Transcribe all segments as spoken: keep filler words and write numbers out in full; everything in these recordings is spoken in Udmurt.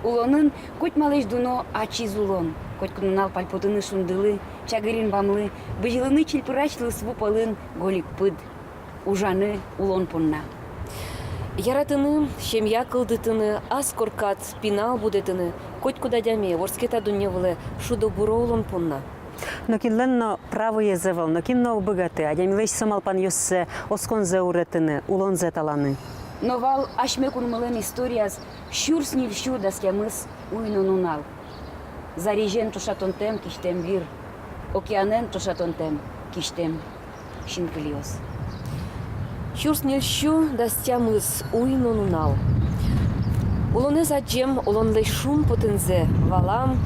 Улонын котьмалэсь дуно ачиз улон. Котькуд нунал пальпотыны шундылы, чагыр инбамлы, бызьылыны чильпырач лысву пӧлын гольык пыд, ужаны улон понна. Яратыны, семья кылдытыны, ас коркад пинал будэтыны — котькуд адями вордске та дунне вылэ шудо-буро улон понна. Нокинлэн но правоез ӧвӧл, нокин но уг быгаты адямилэсь со малпанъёссэ, осконзэ уретыны, улонзэ таланы. Но вал асьме кунмылэн историяз сюрс ньыль сю дас тямыс уй но нунал. Зарезен ӵошатонтэм кисьтэм вир, океанэн ӵошатонтэм кисьтэм синкылиос. Сюрс ньыль сю дас тямыс уй но нунал. Улонэз адӟем, улонлэсь шумпотонзэ валам,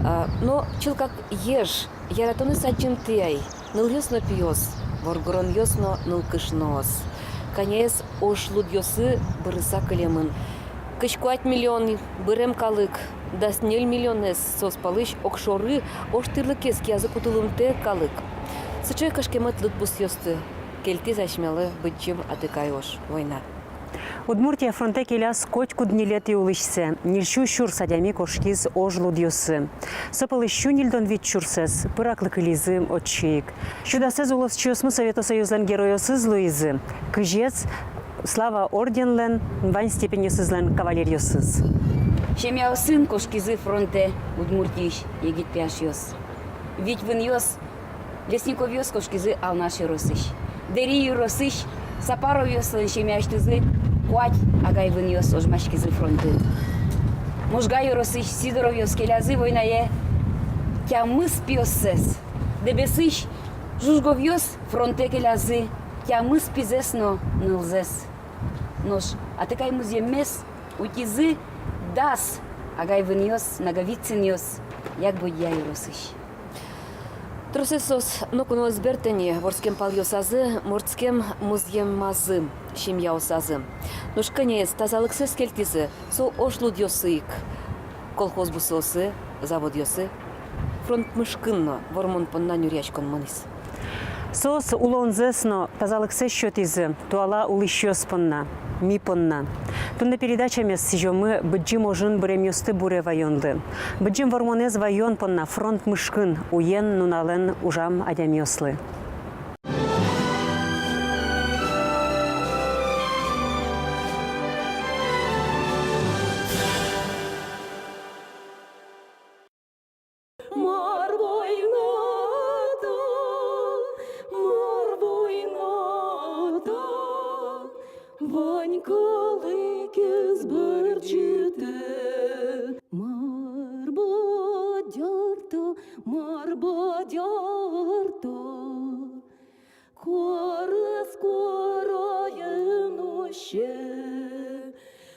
а, но чылкак еж, яратонэз адӟемтэ ай нылъёс но пиос, воргоронъёс но нылкышноос. Кӧняез ож лудъёсы бырыса кылемын. Кызь куать миллион бырем калык, дас ньыль миллионэз соос пӧлысь огшоры ож тӥрлыкез киязы кутылымтэ калык. Сыӵе кышкемыт лыдпусъёсты кельтӥз асьмелы быдӟым атыкай ож — война. Удмуртия фронтэ келяз котькуд ньылетӥ улӥсьсэ. Ньыль сю сюрс адями кошкиз ож лудъёсы. Со пӧлысь сю ньыльдон вить сюрсэз пыраклы кылизы отчы ик. Сю дасэз улосчиосмы Совето Союзлэн геройёсыз луизы. Кызез Слава орденлэн вань степеньёсызлэн кавалеръёсыз. Семьяосын кошкизы фронтэ Удмуртиысь егит пияшъёс. Вить вынъёс Лесниковъёс кошкизы Алнаш ёросысь. Дэри ёросысь Сапаровъёслэн семьяысьтызы куать агай-вынъёс ожмаськизы фронтын. Можга ёросысь Сидоровъёс келязы войнае тямыс пиоссэс. Дэбесысь Жужговъёс фронтэ келязы тямыс пизэс но нылзэс. Нош атыкай музъеммес утизы дас агай-вынъёс, Наговицынъёс, Якбодья ёросысь. Тросэз соос ноку но ӧз бертэ ни вордскем палъёсазы, мортскем музъемазы, семьяосазы. Нош кӧняез тазалыксэс кельтӥзы со ож лудъёсы ик, колхоз бусыосы, заводъёсы. Фронт мышкын но вормон понна нюръяськон мынӥз. Соос улонзэс но тазалыксэс сётӥзы туала улӥсьёс понна, ми понна. Туннэ передачамес сӥзёмы Быдӟым ожын быремъёсты буре ваёнлы, Быдӟым Вормонэз ваён понна фронт мышкын уен-нуналэн ужам адямиослы. Мар война та, мар война та, вань калыкез бырӟытэ. Мар бадӟар та, мар бадӟар та, куарыз куараен усе.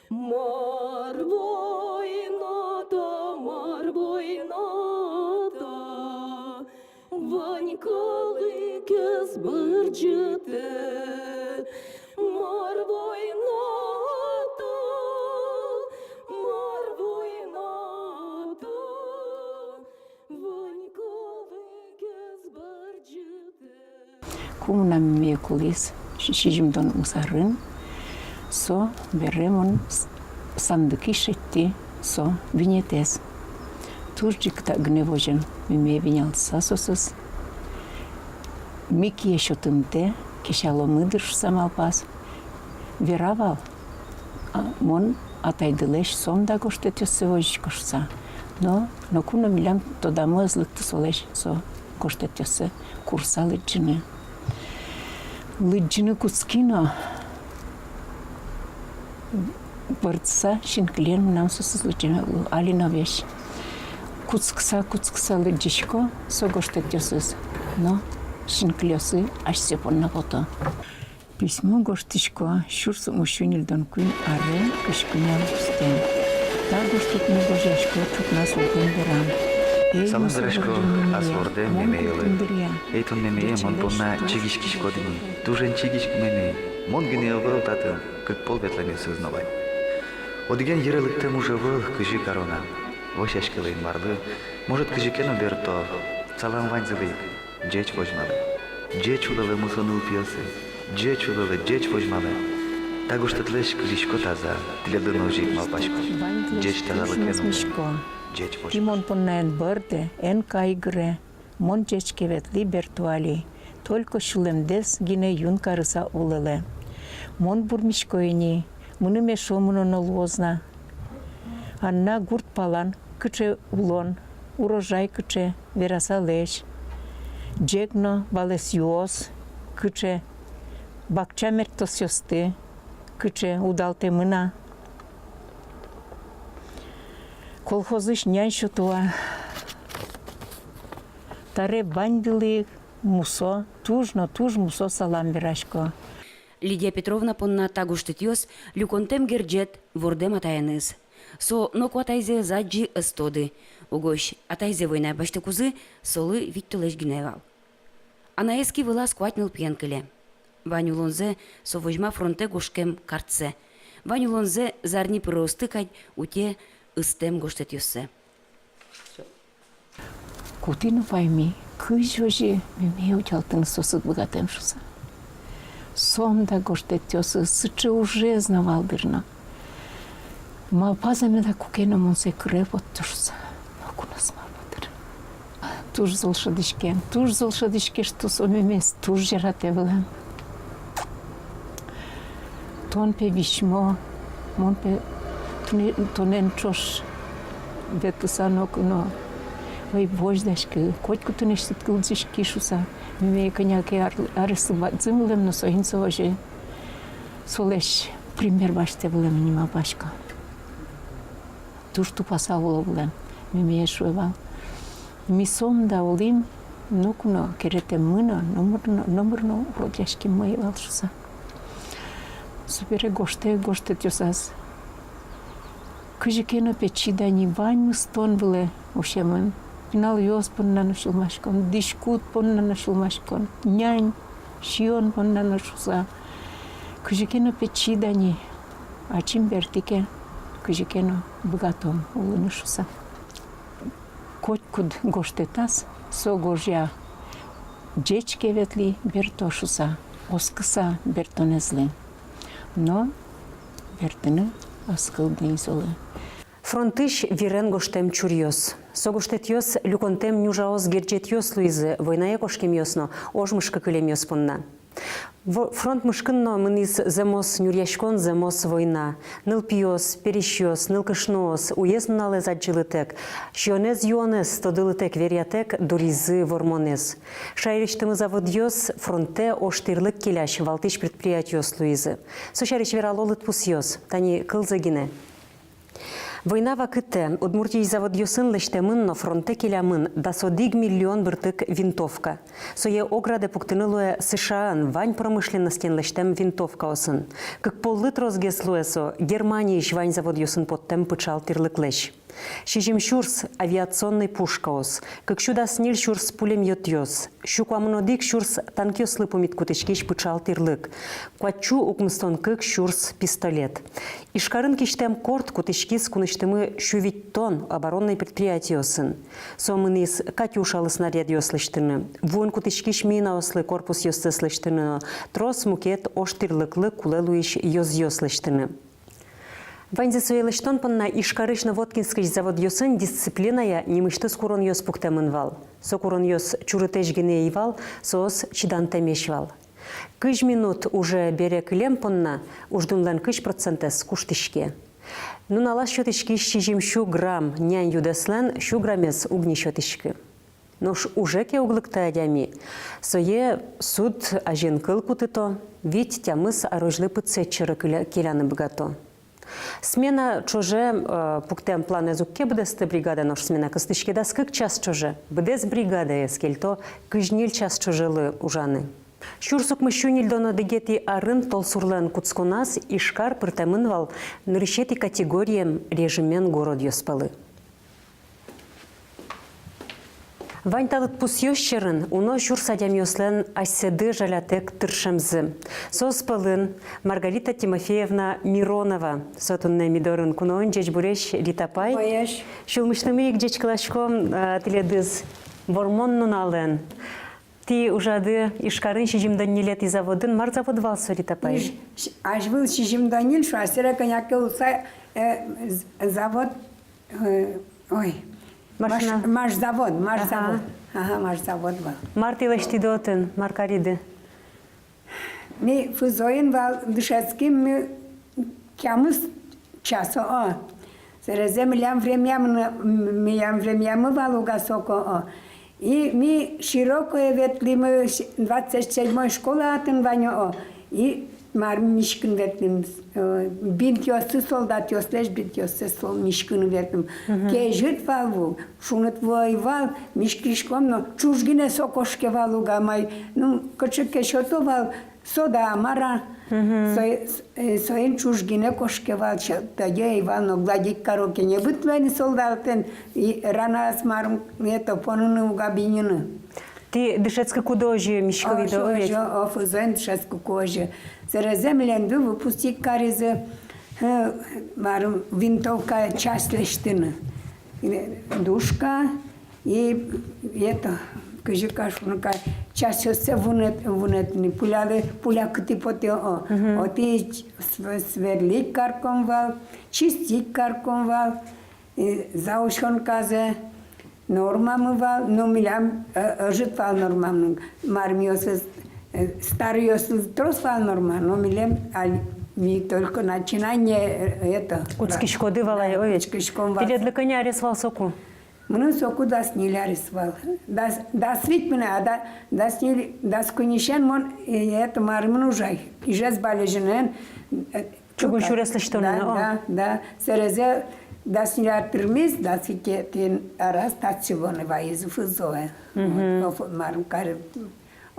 Мар война та, мар война та, вань калыкез бырӟытэ. Мар война та, мар война та, вань калыкез бырӟытэ. Ку мынам мемее кулӥз, си-, сизьымдон укмыс арын, со бере мон с-, сандыкысь шедьтӥ со виньетэз. Туж ик та гинэ возем, мемее винялтыса соосыз. Ми кие сётымтэ, кесяломы дыр шуса малпаз. Вера вал, а, мон атайдылэсь сомында гожтэтъёссэ возисько шуса. Но, ноку но милям тодамы ӧз лыкты солэсь со гожтэтъёссэ курыса лыдӟыны. Лыдӟыны кутски но, пыртыса синкылиен мынам соосыз лыдӟеме уг луы, али но весь. Кутскыса, кутскыса лыдӟисько со гожтэтъёсыз, но синкылиосы асьсэ понна пото. Письмо гожтӥсько сюрс укмыс сю ньыльдон куинь аре кызь куинь августэ. Та гожтэтме гожъясько ӵукна султэн берам. Эй, салам верасько ас вордэм мемеелы. Эй, тон, мемее, мон понна чигиськиськод ини. Туж эн чигиськы, мемее. Мон гинэ ӧвӧл татын, кык пол ветлэмъёсыз но вань. Одӥген йыре лыктэм уж ӧвӧл, кызьы кароно. Вӧсяськылэ Инмарлы, может, кызьы ке но берто. Салам ваньзылы ик. Ӟеч возьмалэ. Ӟеч улэлэ мусо нылпиосы. Ӟеч улэлэ, ӟеч возьмалэ. Та гожтэтлэсь кылӥсько таза, тӥледлы но озьы ик малпасько. Ӟеч тазалыкен улэ. Ӟеч вож. Тӥ мон понна эн бӧрдэ, эн кайгыре, мон ӟеч ке ветлӥ, бертӥ али, только сюлэмдэс гинэ юн карыса улэлэ. Мон бурмисько ини, мыным эшшо мыноно луоз на. Анна гурт палан кыӵе улон, урожай кыӵе, верасалэсь. Ӟег но валэсъёс кыӵе, бакча мертосъёсты кыӵе, удалтэмын-а. Колхозысь нянь сёто-а. Табере ваньдылы мусо, туж но туж мусо салам верасько. Лидия Петровна понна та гожтэтъёс люконтэм герӟет, вордэм атаеныз. Со ноку атайзэ ӧз адӟы, ӧз тоды. Угось атайзэ войнае басьтыкузы солы вить толэзь гинэ вал. Анаез ки вылаз куать нылпиен кыле. Вань улонзэ со возьма фронтэ гожкем картсэ. Вань улонзэ зарни пыроосты кадь утё ыстэм гожтэтъёссэ. Кутӥ но пайми, кызьы озьы мемие утялтыны соосты быгатэм шуса. Сомында гожтэтъёсыз сыӵе ужез но вал дыр но. Малпазы меда, куке но мон сое кыре потто шуса. Ноку но ӧз малпа дыр. Туж зол шӧдӥськем, туж зол шӧдӥське, что со мемиез туж яратэ вылэм. Тон пе висьмо, мон пе тонэ-, тонэн ӵош ветлыса ноку но ӧй возьдаськы, котьку тынэсьтыд кылзӥськи шуса. Мемие кӧня ке ар-, ареслы бадӟым вылэм, но соин со озьы солэсь пример басьтэ вылэм ини, малпасько. Туж тупаса уло вылэм. Мемие шуэ вал: ми сомында улӥм, ноку но керетэммы но, номыр но, номыр но уродъяськеммы ӧй вал шуса. Собере гожтэ гожтэтъёсаз. Кызьы ке но пе чида ни, ваньмыз тон вылэ усемын. Пиналъёс понна но сюлмаськон, дӥськут понна но сюлмаськон, нянь сиён понна но шуса. Кызьы ке но пе чида ни, ачим бертӥ ке, кызьы ке но быгатом улыны шуса. Котькуд гожтэтаз со гожъя: ӟеч ке ветлӥ, берто шуса, оскыса бертонэзлы. Но бертыны ӧз кылды ини солы. Фронтысь вирен гожтэм чуръёс. Со гожтэтъёс люконтэм нюжаос, герӟетъёс луизы, войнае кошкемъёс но ожмышкы кылемъёс понна. Во-, фронт мышкын но мынӥз зэмос нюръяськон, зэмос война. Нылпиос, пересьёс, нылкышноос уез-нуналэз адӟылытэк, сиёнэз-юонэз тодылытэк, веръятэк дуризы Вормонэз. Шаерысьтымы заводъёс фронтэ ож тӥрлык келясь валтӥсь предприятиос луизы. Со сярысь верало лыдпусъёс, тани кылзэ гинэ. Война вакытэ Удмуртиысь заводъёсын лэсьтэмын но фронтэ келямын дас одӥг миллион быртык винтовка. Сое оградэ пуктыны луэ США-ын вань промышленностен лэсьтэм винтовкаосын. Кык поллы тросгес луэ со Германиысь вань заводъёсын поттэм пыӵал тӥрлыклэсь. Сизьым сюрс авиационный пушкаос, кык сю дас ньыль сюрс пулемётъёс, сю куамын одӥг сюрс танкъёслы пумит кутӥськись пыӵал тӥрлык, куать сю укмыстон кык сюрс пистолет. Ижкарын кисьтэм корт кутӥськиз кунысьтымы сю витьтон оборонной предприятиосын. Со мынӥз «Катюшалы» снарядъёс лэсьтыны, вуын кутӥськись минаослы корпусъёссэс лэсьтыны но трос мукет ож тӥрлыклы кулэ луись ёзъёс лэсьтыны. Ваньзэ сое лэсьтон понна Ижкарысь но Воткинскысь заводъёсын дисциплиная нимысьтыз куронъёс пуктэмын вал. Со куронъёс чурытэсь гинэ ӧй вал, соос чидантэмесь вал. Кызь минут уже бере кылем понна уждунлэн кызь процентэз куштӥське. Нуналаз сётӥськись сизьым сю грамм нянь юдэслэн сю граммез уг ни сётӥськы. Нош уже ке уг лыкты адями, сое суд азьын кыл кутыто, вить-тямыс арозьлы пытсэт сьӧры кыля-, келяны быгато. Смена ӵоже, э, пуктэм планэз уг ке быдэсты бригада, нош смена кыстӥське дас кык час ӵоже, быдэс бригадаез кельто кызь ньыль час ӵожелы ужаны. Сюрс укмыссю ньыльдон одӥгетӥ арын толсурлэн кутсконаз Ижкар пыртэмын вал нырысетӥ категорием режимен городъёс пӧлы. Вань та лыдпусъёс сьӧрын уно сюрс адямиослэн асьсэды жалятэк тыршемзы. Соос пӧлын Маргарита Тимофеевна Миронова. Со туннэ ми дорын куноын. Ӟечбуресь, Рита апай. Ӟечбуресь. Сюлмысьтымы ик ӟечкыласьком, а, тӥледыз Вормон нуналэн. Тӥ ужады Ижкарын сизьымдон ньылетӥ заводын. Мар завод вал со, Рита апай? Иж-, азьвыл сизьымдон ньыль шуо, а сэре кӧня ке улса, э, з-, завод, э, ой. Машина. Маш-, машзавод, машзавод. Ага. Ага, машзавод вал. Мар тӥ лэсьтӥды отын, мар кариды? Ми ФЗО-ын вал, дышетским ми тямыс часо, о. Сэрезэ милям времямы, м, милям времямы вал уг-а соку, о. И ми широкое ветлӥмы, с-, двадцать седьмой школа отын вань, о. И мар, миськыны ветлӥм, э, бинтъёсты, солдатъёслэсь бинтъёссэс со-, миськыны ветлӥм. Мгм. Кезьыт вал ву, шуныт ву ӧй вал, миськиськом но, чуж гинэ со кошке вал уг-а, май, ну, кыӵе ке сёто вал, сода-а, мар-а. Мгм. Сое-, с-, э, соин чуж гинэ кошке вал, сё-, тӧдьы ӧй вал но, гладить каро ке, небыт луэ ни солдатын, и ранаез мар, это, поныны уг-а, биньыны. Тӥ дышетскыкуды озьы миськылӥды, о, ведь? Озьы, о, ФЗО-ын дышетскыку озьы. Сэрезэ милемды выпустить каризы, э, мар, винтовка часть лэсьтыны. Э, душка, и это, кызьы ке шуоно ке, частьёссэ вунэт-, вунэтыны, пулялы, пуля кытӥ потэ, о, мгм, отӥ с-, сверлить карком вал, чистить карком вал, и заущёнказэ, нормамы вал, но милям, э, ӧжыт вал нормамы, мармиосыз, э, старыйёсыз трос вал норма, но милем али ми только начинание, э, это. Кутскиськоды вал, да, ой, ведь. Кутскиськом вал. Тӥледлы кӧня арес вал соку? Мыным соку дас ньыль арес вал. Дас, дас вить мынэ, а да-, дас ньыль, дас куиньысен мон, э, это, марым, ужай. Ижевск Балезинын, э, чугун сюрес лэсьтонын, да, о. Да, да. Сэрезэ дас ньыль ар тырмиз, дас витетӥ араз татчы вуыны вайизы ФЗО-е. Мгм. Вот, оф-, марым каре,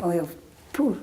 ой, оф-, Ту,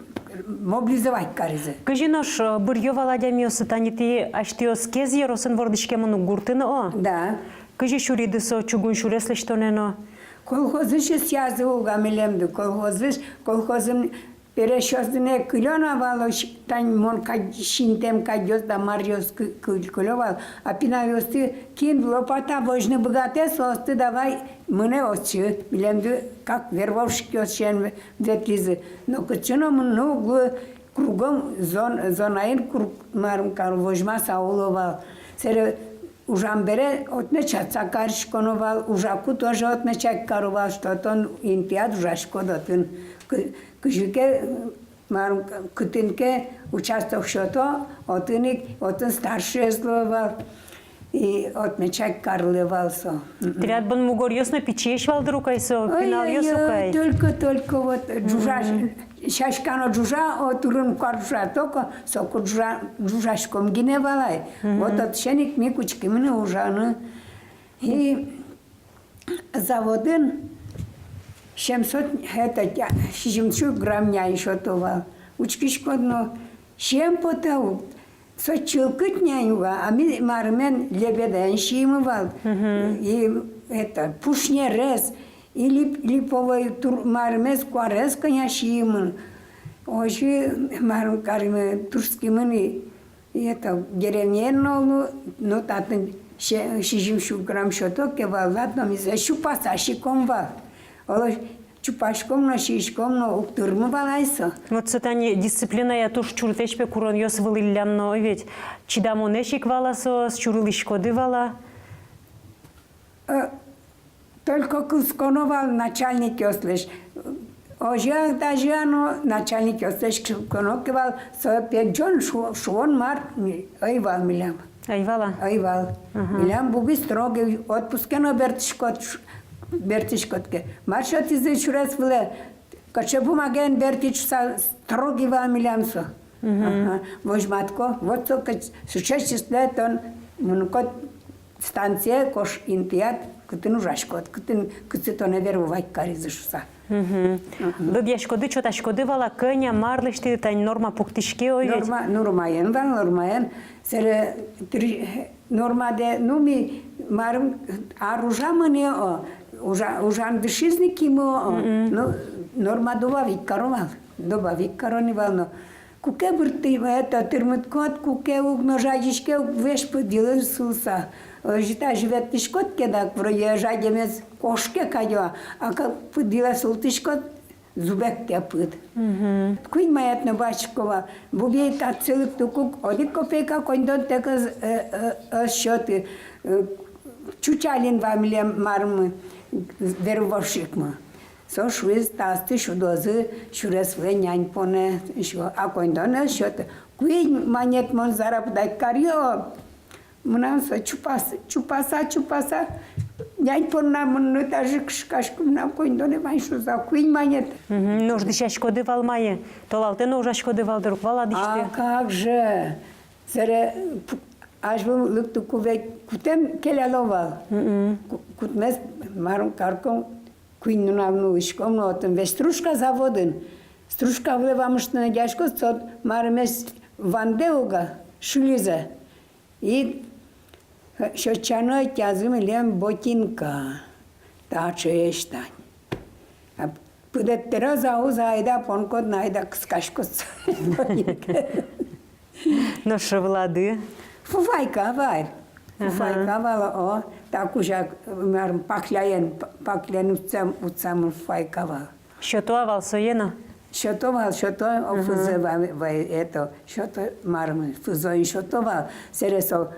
мобилизовать каризы. Кызьы нош, э, быръё вал адямиосты, тани тӥ асьтэос Кез ёросын вордӥськемын ук гуртын, о? Да. Кызьы сюриды со чугун сюрес лэсьтонэ но? Колхозысь ысъязы уга милемды, колхозысь, колхозын пересьёсынэ кылё на вал, ось, тань мон кадь-, синтэм кадьёс да маръёс кы-, кы-, кылё вал, а пиналъёсты кин лопата возьыны быгатэ, соосты давай мынэ отчы, милемды как вербовщикъёсен ветлӥзы. Но кытчы но мыныны уг луы, кругом зон-, зонаын круг-, марым каро, возьмаса уло вал. Сэре ужам бере отын чатса кариськоно вал, ужаку тоже отын чак каро вал, что тон интыяд ужаськод отын. Кы-, кызьы ке, марым, кытын ке участок сёто, отын ик, отын старшиез луэ вал. И отын чак карлы вал со. Мгм. Тӥляд бон мугоръёс но пичиесь вал дыр ук ай со, пиналъёс ук ай. Ой, ой, ой, только, только вот ӝужа, мгм, сяська но ӝужа, о, турын куар ӝужа, только соку ӝужа, ӝужаськом гинэ вал ай. Мгм. Вот отысен ик ми кутскимы ни ужаны. И заводын семьсот, это, тя-, сизьымсю грамм нянь сёто вал. Учкиськод но, сием потэ ук. Со чылкыт нянь уга, а ми марымен лебеден сиимы вал. Мгм. И это, пушнерез, и лип-, липовой тур-, марымез, куарез кӧня сиимы. Озьы марым каримы, турскимы ни. И это, деревняын но луо, но татын се-, сизьымсю грамм сёто ке вал, ладно, ми сое сюпаса сиськом вал. Оло, сюпаськом но, сиськом но, уг тырмы вал ай со. Вот со тани дисциплиная туж чурытэсь пе куронъёс вылӥллям но, ведь чидамонэсь ик вал-а соос, сюрылӥськоды вал-а? Э, Только кылсконо вал начальникъёслэсь. Озьы-а, тазьы-а, но начальникъёслэсь кылсконо ке вал, со пегӟон шу-, шуон мар, ӧй вал милям. Ӧй вал-а? Ӧй вал. Ага. Милям бугы строгий, отпуске но бертӥськод, ш-, бертӥськод ке. Мар сётӥзы сюрес вылэ, кыӵе бумагаен бертӥд шуса, строгий вал милям со. Мгм. Ага. Возьматко, вот со кыӵе, сыӵе числое тон мынӥськод станцие, кош интыяд, кытын ужаськод, кытын, кытчы тонэ вербовать каризы шуса. Мгм. Мгм. Лыдъяськоды, чотаськоды вал-а, кӧня, мар лэсьтӥды, тани норма пуктӥське, ой, ведь? Норма, нормаен вал, нормаен. Сэре тыр-, нормадэ, ну, ми марым, ар ужамы ни, о, ужа-, ужан дышиз ни кимы, о, мгм, ну, норма добавить каро вал, добавить каро ни вал, но куке бырты, это, тырмытӥськод, куке уг но жадиське, уг весь пыдъёслы сылыса. Озьы-тазьы ветлӥськод ке дак, вроде жадемез кошке кадь, а как пыдъёслы сылтӥськод, Зубектэ пыд. Мгм. Куинь манет но басьтӥсько вал. Бубей татчы лыктыкук одӥг копейка коньдонтэк ӧз, э, э, ӧз сёты, э, Чучалин вал милем мармы, вербовщикмы. Со шуиз, та асты сюдозы сюрес вылэ нянь понэ, сё-, а коньдон ӧз сёты. Куинь манет мон заработать каръё. Мынам со чупаса, чупаса, чупаса. Нянь понна мыныны тазьы кышкасько, мынам коньдонэ вань шуса, куинь манет. Мгм. Нош дӥсяськоды вал мае? Толалтэ но ужаськоды вал, дыр, уг вал-а дӥсьтэ? А как же! Сэре, п-, азьвыл лыктыку ведь кутэм келяло вал. Мгм. Ку-, кутмес, марым, карком, куинь нунал нуллӥськом но отын ведь стружка заводын. Стружка вылэ вамыштыны дасяськод, со марымесь вандэ уга, шылизэ. И, э, сётъяны ӧтязы милем ботинка. Таӵеесь тань. А пыдэттэраз, а уз, айда понӥськод но, айда кыскаськод со ботинка. Нош вылады? Фуфайка вал. Ага. Фуфайка вал, о. Та кузя, марым, пакляен, па-, пакляен утсам, утсам фуфайка вал. Сёто-а вал сое но? Сёто вал, сёто, о, ага, фызэ вал, вал, это, сёто, марым, фызоын сёто вал, сэре со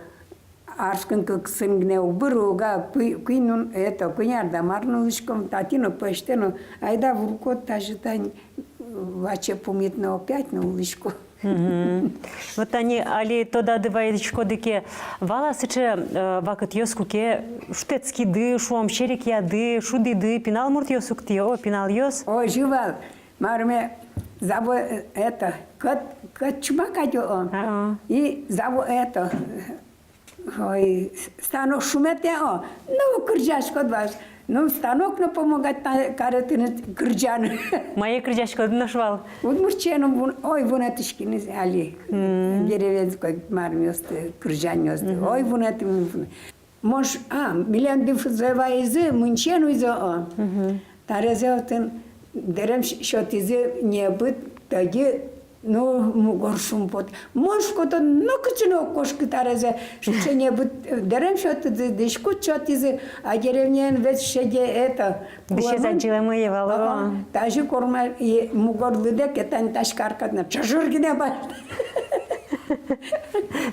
арскын-кыксын гинэ уг быры уга, куи-, куинь нун-, это, куинь ар да мар нуллӥськом, тати но, пӧзьтэ но, айда вуркод тазьы тань, ваче пумит но опять нуллӥсько. Мгм. Вот тани али тодады вайиськоды ке, вал-а сыӵе, э, вакытъёс, куке шутэтскиды, шуом, серекъяды, шудӥды, пинал муртъёс ук тӥ, о, пиналъёс? Озьы вал, марме, заво-, э, это, кӧт, кӧт чума кадь, о. А-а. И заво-, это, ой, с-, станок шуметэ, о, ну, кырӟаськод вал. Ну, станок но помогать та-, каре тыныд кырӟаны. Мае кырӟаськод нош вал? Удмурт сямен вун-, ой, вунэтӥськиз али. М. Деревенской мармиосты, кырӟанъёсты. Мгм. Ой, вунэтӥм, вун-. Мон ш-, а, милемды фызэ вайизы, мынче нуизы, о. Мгм. Тарезэ отын дэрем с-, сётӥзы небыт, тӧдьы, ну, мугор шумпот. Мон шуко, тон нокытчы но уг кошкы тарезэ, сыӵе небыт, э, дэрем сётӥзы, дӥськут сётӥзы, а деревняын ведь шеде это, дӥсез адӟылэмы ӧй вал. Ага, о. Тазьы корма, и мугор лыдэ ке, тань таӵе каркадна, чыжыр гинэ вал.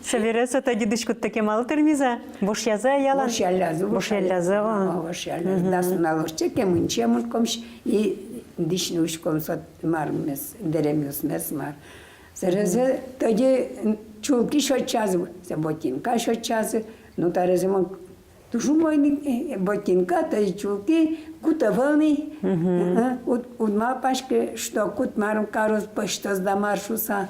Собере со тӧдьы дӥськуттэк малы тырмиз-а? Вошъязы-а ялан? Вошъяллязы, вошъяллязы. Вошъяллязы, о. А, вошъяллязы. Мгм. Дас нунал ортче ке, мынче мынӥськом и дӥсь нуиськом со мармес, дэремъёсмес мар. Сэрезэ тӧдьы, м, чулки сётъязы, со ботинка сётъязы, ну, тарезэ мон туж умой ни, э, ботинка, тӧдьы чулки, кут ӧвӧл ни. Мгм. Э, э, уд-, уд малпаськы, что кут марым кароз, пӧзьтоз да мар шуса.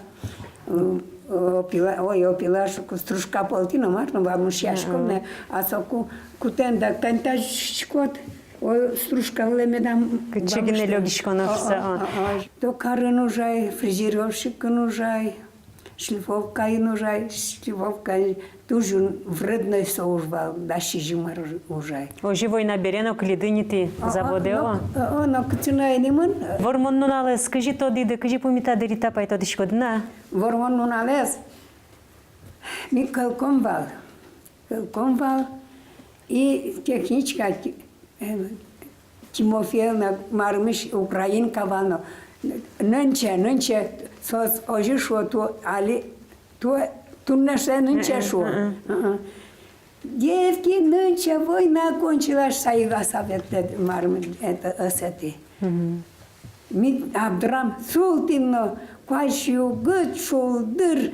М, опила, ой, опила шуко, стружка пӧлтӥ но мар но вамышъяськом на, а соку кутэн да тань тазьы сиськод, о, стружка вылэ медам кытчы гинэ лёгиськоно шуса, а. А, а, а. Токарын ужай, фрезеровщикын ужай, шлифовкаын ужай, шлифовкаын. Туж вредной со уж вал, дас сизьым ар ужай. Озьы война бере но кылиды ни тӥ заводэ, о? О, но кытчы но ӧй ни мын. Вормон нуналэз кызьы тодӥды, кызьы пумитады, Рита апай, тодӥськоды на? Вормон нуналэз ми кӧлком вал. Кӧлком вал. И техничка, э, Тимофеевна, марымысь, украинка вал но. Нынче, нынче соос озьы шуо, ту али, ту, туннэ шуэ, нынче шуо. Мгм. Девки, нынче война кончилась, сайга совет, марым, это, ӧсэтӥ. Мгм. Ми абдрам, султӥм но, куазь югыт, шулдыр,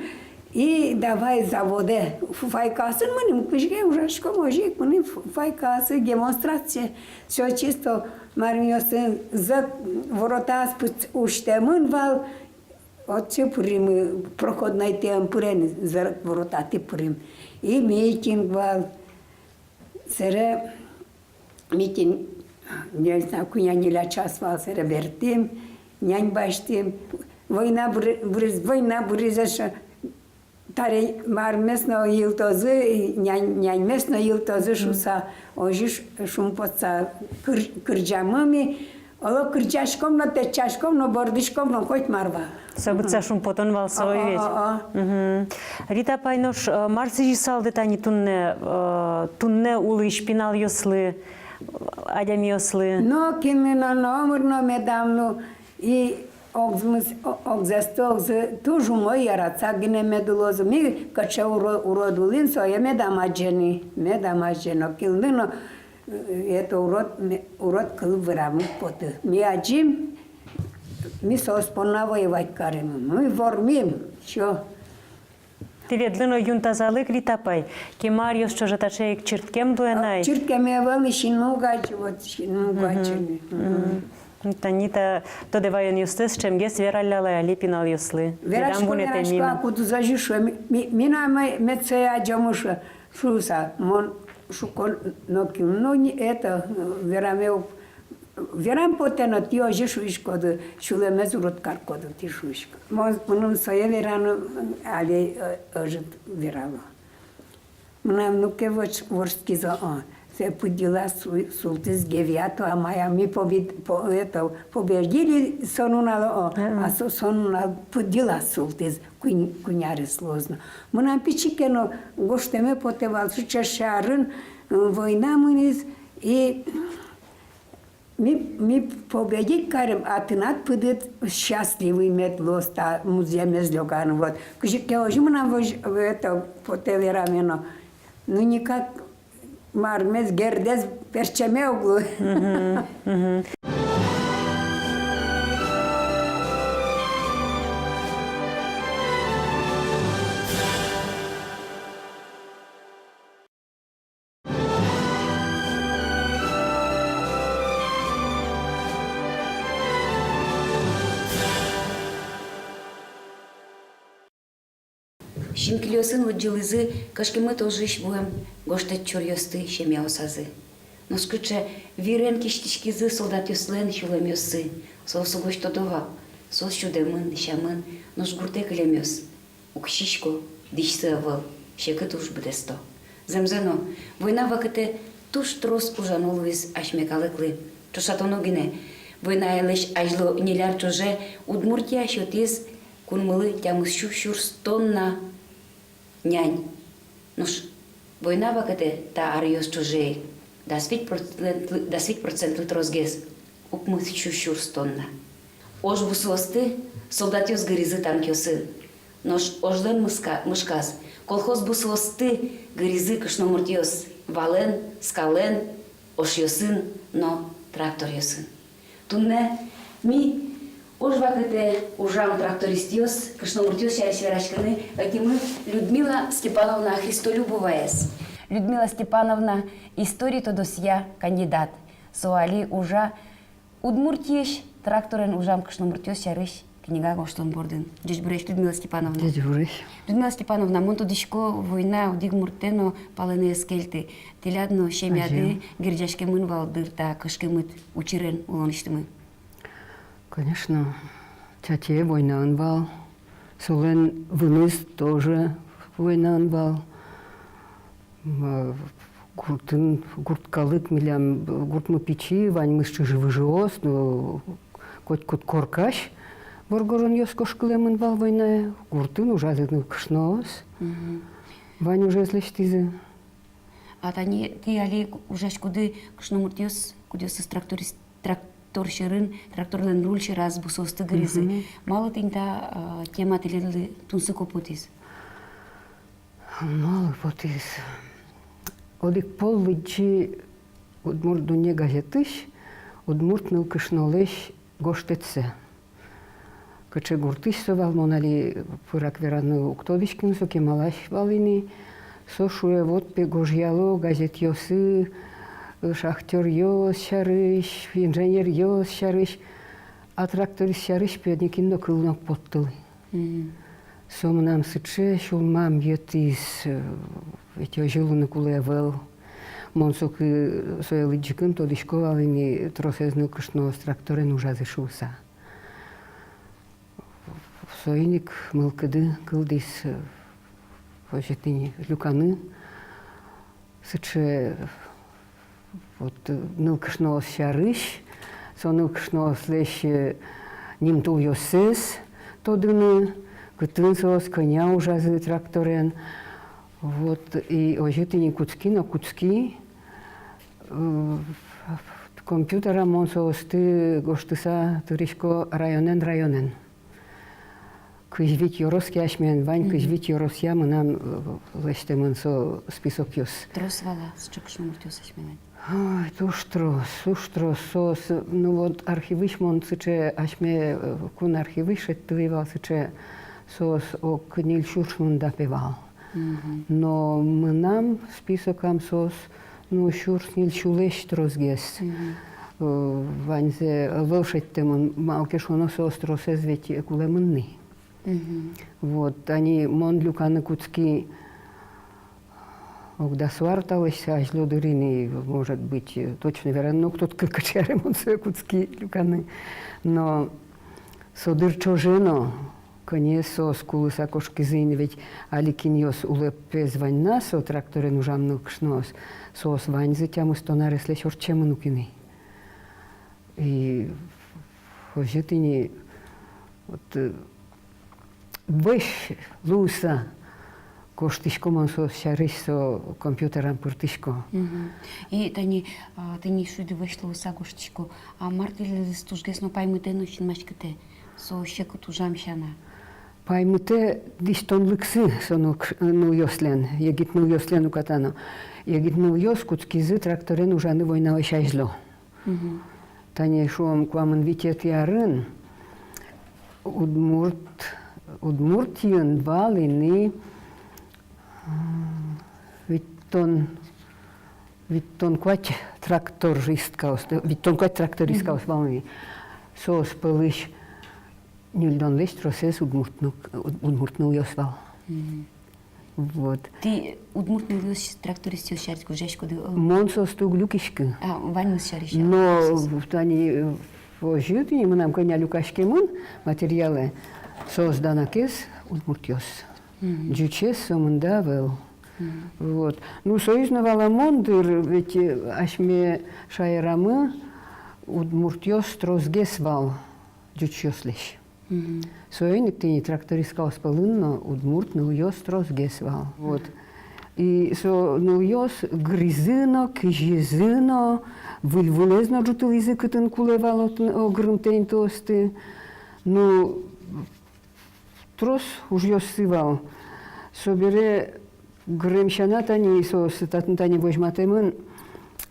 и давай заводэ. Фуфайкаосын мынӥм, кызьы ке ужаськом, озьы ик мынӥм фу-, фуфайкаосы, демонстрация. Всё чисто, марымъёсын зӧк воротаос пыц усьтэмын вал, отчы пыримы, проходной тӥям пырем, зӧк воротатӥ пырим. И митинг вал, сэре митинг, не знаю, куинь-ньыль час вал, сэре бертӥм, нянь басьтӥм. Война быр-, бырез-, война бырез эшшо, таре мармес но йылтозы, нянь-, няньмес но йылтозы шуса, озьы ш-, шумпотса кыр-, кырӟамы ми, оло, кырӟаськом но, тэтчаськом но, бордыськом но, коть мар вал. Со быдӟа шумпотон вал со, о, ведь. О, о, о. Мгм. Рита апай, нош, э, мар сӥзьысалды тани туннэ, э, туннэ улӥсь пиналъёслы, адямиослы? Нокинлы но номыр но медам лу, И огзмыс, о-, огзэсты огзы туж умой, яратыса гинэ мед улозы. Ми кыӵе уро-, урод улӥм, сое медам адӟе ни, медам адӟе ни, нокинлы но, э, это урод, ме-, урод кыл верамы уг поты. Ми адӟим, ми соос понна воевать карим, ми вормим, всё. Тӥледлы но юн тазалык, Рита апай. Кема аръёс ӵоже таӵе ик чырткем луэ на ай. Чырткеме ӧвӧл ни, синмы уг адӟы, вот, синмы уг адӟы ни. Мгм. Мгм. Тани та тодэ ваёнъёстэс ӵемгес вераллялэ али пиналъёслы. Верасько, верасько, а кудӥз озьы шуэ, ми, ми, мынам мед сое адӟомы шуэ, шуыса, мон шуко, нокин, ну, не это, вераме уг Верам потэ но, тӥ озьы шуиськоды, сюлэмез урод кариськоды, тӥ шуиськоды. Мон, мыным сое вераны али, э, ӧжыт верало. Мынам внуке ворс-, вордскиз, о, сое пыд йылаз су-, султӥз Гевиа-то, а мае, ми побед-, по-, это, победили со нунал, о, а со, со нунал пыд йылаз султӥз, куинь, куинь арес луоз но. Мынам пичи ке но гожтэме потэ вал, сыӵе арын, м, война мынӥз, и Ми, ми победить карим, а тынад пыдыд счастливый мед луоз та музъемез лёганы. Вот. Кызьы ке озьы мынам вож-, это, потэ вераме но. Ну, никак, мармес, гердэс пертчеме уг лу. Мгм, мгм. Синкылиосын лыдӟылӥзы кышкымыт ожысь вуэм гожтэт чуръёсты семьяосазы. Нош кыӵе вирен кисьтӥськизы солдатъёслэн сюлэмъёссы, соос угось тодо вал, соос сюдэмын, сямын, нош гуртэ кылемъёс. Уг сисько, дӥсьсы ӧвӧл, секыт уж быдэсто. Зэмзэ но, война вакытэ туж трос ужано луиз асьме калыклы. Ӵошатоно гинэ, войнаелэсь азьло ньыль ар ӵоже Удмуртия сётӥз кунмылы тямыс сю сюрс тонна нянь. Нош война вакытэ та аръёс ӵоже ик дас вить процентлы, дас вить процентлы тросгес, укмыс сю сюрс тонна. Ож бусыосты солдатъёс гыризы танкъёсын. Нош ожлэн мышка-, мышказ колхоз бусыосты гыризы кышномуртъёс валэн, скалэн, ошъёсын но тракторъёсын. Туннэ ми ож вакытэ ужам трактористъёс, кышномуртъёс сярысь вераськыны ӧтимы Людмила Степановна Христолюбоваез. Людмила Степановна история тодосъя кандидат. Со али ужа Удмуртиысь тракторен ужам кышномуртъёс сярысь книга гожтон бордын. Ӟечбуресь, Людмила Степановна. Ӟечбуресь. Людмила Степановна, мон тодӥсько, война одӥг муртэ но палэнэ ӧз кельты. Тӥляд но семьяды герӟаськемын вал, дыр, та кышкымыт учырен улонысьтымы. Конечно, тятяе войнаын вал, солэн выныз тоже войнаын вал. М, гуртын, гурт калык милям, гуртмы пичи, ваньмыз чыжы-выжыос, но котькуд коркась воргоронъёс кошкылэмын вал войнае, гуртын ужазы нылкышноос. Мгм. Вань ужез лэсьтӥзы. А тани тӥ али ужаськоды кышномуртъёс, кудъёсыз тракторист, трактор сьӧрын, тракторлэн руль сьӧраз бусыосты гыризы. Мгм. Малы тӥни та, а, тема тӥледлы тунсыко потӥз? Малы потӥз? Одӥг пол лыдӟи «Удмурт дунне» газетысь удмурт нылкышнолэсь гожтэтсэ. Кыӵе гуртысь со вал, мон али пырак вераны уг тодӥськы ни, со кемалась вал ини. Со шуэ, вот пе, гожъяло газетъёсы, э, шахтёръёс сярысь, инженеръёс сярысь, а тракторист сярысь пе нокин но кыл но уг поттылы. Мгм. Со мынам сыӵе сюлмам йӧтӥз, э, ведь озьы луыны кулэ ӧвӧл. Мон соку, сое лыдӟыкум, тодӥсько вал ини, тросэз нылкышноос тракторен ужазы шуыса. Соин ик мылкыды кылдӥз, э, озьы тӥни люканы сыӵе, вот, э, нылкышноос сярысь, со нылкышноослэсь, э, нимтулъёссэс тодыны, кытын соос, кӧня ужазы тракторен. Вот, и озьы тӥни кутски но кутски, э, Компьютера мон соосты гожтыса тырисько районэн, районэн. Кызь вить ёрос ке асьмеын вань, кызь вить ёросъя мынам, э, лэсьтэмын со списокъёс. Трос вал-а сыӵе кышномуртъёс асьмелэн? Ой, туж трос, туж трос соос, ну вот архивысь мон сыӵе асьме, э, кун архивысь шедьтылӥ вал сыӵе, соос ог ньыль сюрс мында пе вал. Но мынам списокам соос, ну, сюрс ньыль сюлэсь тросгес. Э, ваньзэ ӧвӧл шедьтэмын, малы ке шуоно соос тросэз ведь кулэмын ни. Вот, тани мон люканы кутски ог дас ар талэсь азьло дырысь ини, может быть, точно вераны но уг тодӥськы, кыӵе аре мон сое кутски люканы. Но со дыр ӵоже но, кӧня соос кулыса кошкизы ини, ведь али кинъёс улэпез вань на, со тракторен ужам нылкышноос, соос ваньзы тямыстон ареслэсь ортчемын ук ини. И озьы тӥни, вот, э, вӧсь луыса гожтӥсько мон соос сярысь, со компьютерам пыртӥсько. И тани, а, тӥни шуиды, вӧсь луыса гожтӥсько. А мар тӥледыз тужгес но паймытэ но синмаськытэ со секыт ужам сяна? Паймытэ дӥсьтонлыксы со нылкы-, нылъёслэн, егит нылъёслэн уката но. Егит нылъёс кутскизы тракторен ужаны войналэсь азьло. Тани шуом, куамын витетӥ арын Удмурт, Удмуртиын вал ини, м, витьтон, витьтон куать трактористкаос, витьтон куать трактористкаос вал ини. Соос пӧлысь ньыльдонлэсь тросэз удмурт ныл-, уд-, удмурт нылъёс вал. Вот. Тӥ удмурт нылъёс, трактористъёс сярысь гожъяськоды, э? Мон соосты уг люкиськы. А, ваньмыз сярысь. Но тани, э, озьы тӥни мынам кӧня люкаськемын материалэ, соос данакез удмуртъёс. Ӟучез сомында ӧвӧл. Вот. Ну, соиз но валамон дыр, ведь, э, асьме шаерамы удмуртъёс тросгес вал ӟучъёслэсь. Соин ик тӥни трактористкаос пӧлын но удмурт нылъёс тросгес вал. Вот. И со нылъёс гыризы но, кизизы но, выль-вылэз но ӝутылӥзы, кытын кулэ вал отын, о, гырымтэ интыосты. Ну, трос ужъёссы вал. Собере гырем сяна тани соос татын тани возьматэмын,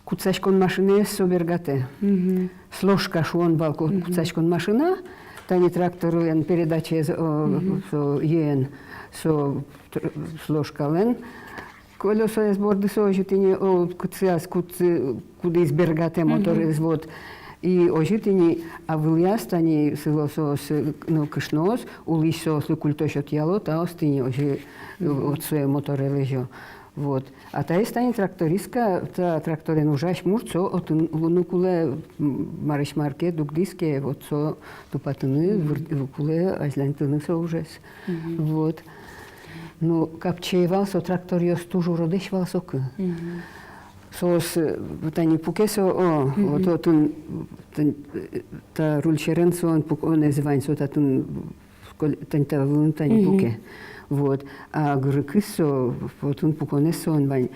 кутсаськон машинаез со бергатэ. Сложка шуон вал ку-, кутсаськон машина, тани тракторлэн передачаез, о, со йӧэн, со тр-, сложкалэн колёсаез борды со озьы тӥни, о, кытсэяз, кутсы, кудӥз бергатэ моторез, вот. И озьы тӥни, а вылӥяз тани сыло соос, ну, кышноос, улӥсь соослы культо сётъяло, таос тӥни озьы, э, вот сое моторе лэзё. Вот. А таиз тани трактористка, та тракторен ужась мурт, со отын луыны кулэ, м, марысь мар ке дугдӥз ке, вот со тупатыны выр-, кулэ азьланьтыны со ужез. Вот. Ну, капчи вал со, тракторъёс туж уродэсь вал соку. Соос, э, тани пуке со, о, вот отын, тань, э, та руль сьӧрын соос пуконэз вань, со татын, кол-, тань та вылын тани пуке. Вот. А гырыкыз со, отын пуконэз соос вань.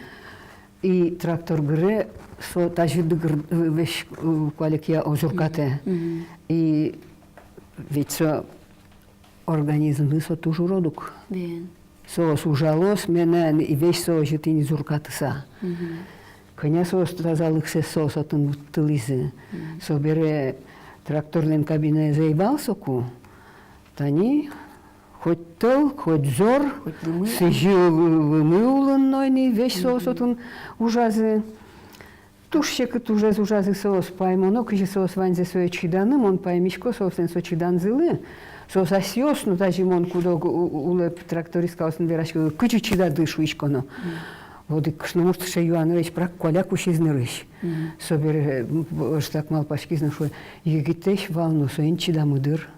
И трактор гыре, со тазьы дыр, э, весь, э, куалекъя озуркатэ. И ведь со организмлы со туж урод ук. Бен. Соос ужало сменаен, и весь со озьы тӥни зуркатыса. Кӧня соос тазалыксэс соос отын вуттылӥзы. Собере тракторлэн кабинаез ӧй вал соку. Тани хоть тӧл, хоть зор, хоть лымы. Сӥзьыл лымы улын но ини, весь соос отын ужазы. Туж секыт ужез ужазы соос, паймоно, кызьы соос ваньзэ сое чиданы, мон паймисько соослэн со чиданзылы. Соос асьсэос но тазьы, мон куд-ог у-, у-, улэп трактористкаосын верасько, кызьы чидады шуисько но. Одӥг кышномурт сыӵе юанэз пырак коляк усиз нырысь. Собере, м, ӧжытак малпаськиз но шуэ: егитэсь вал но, соин чидамы дыр.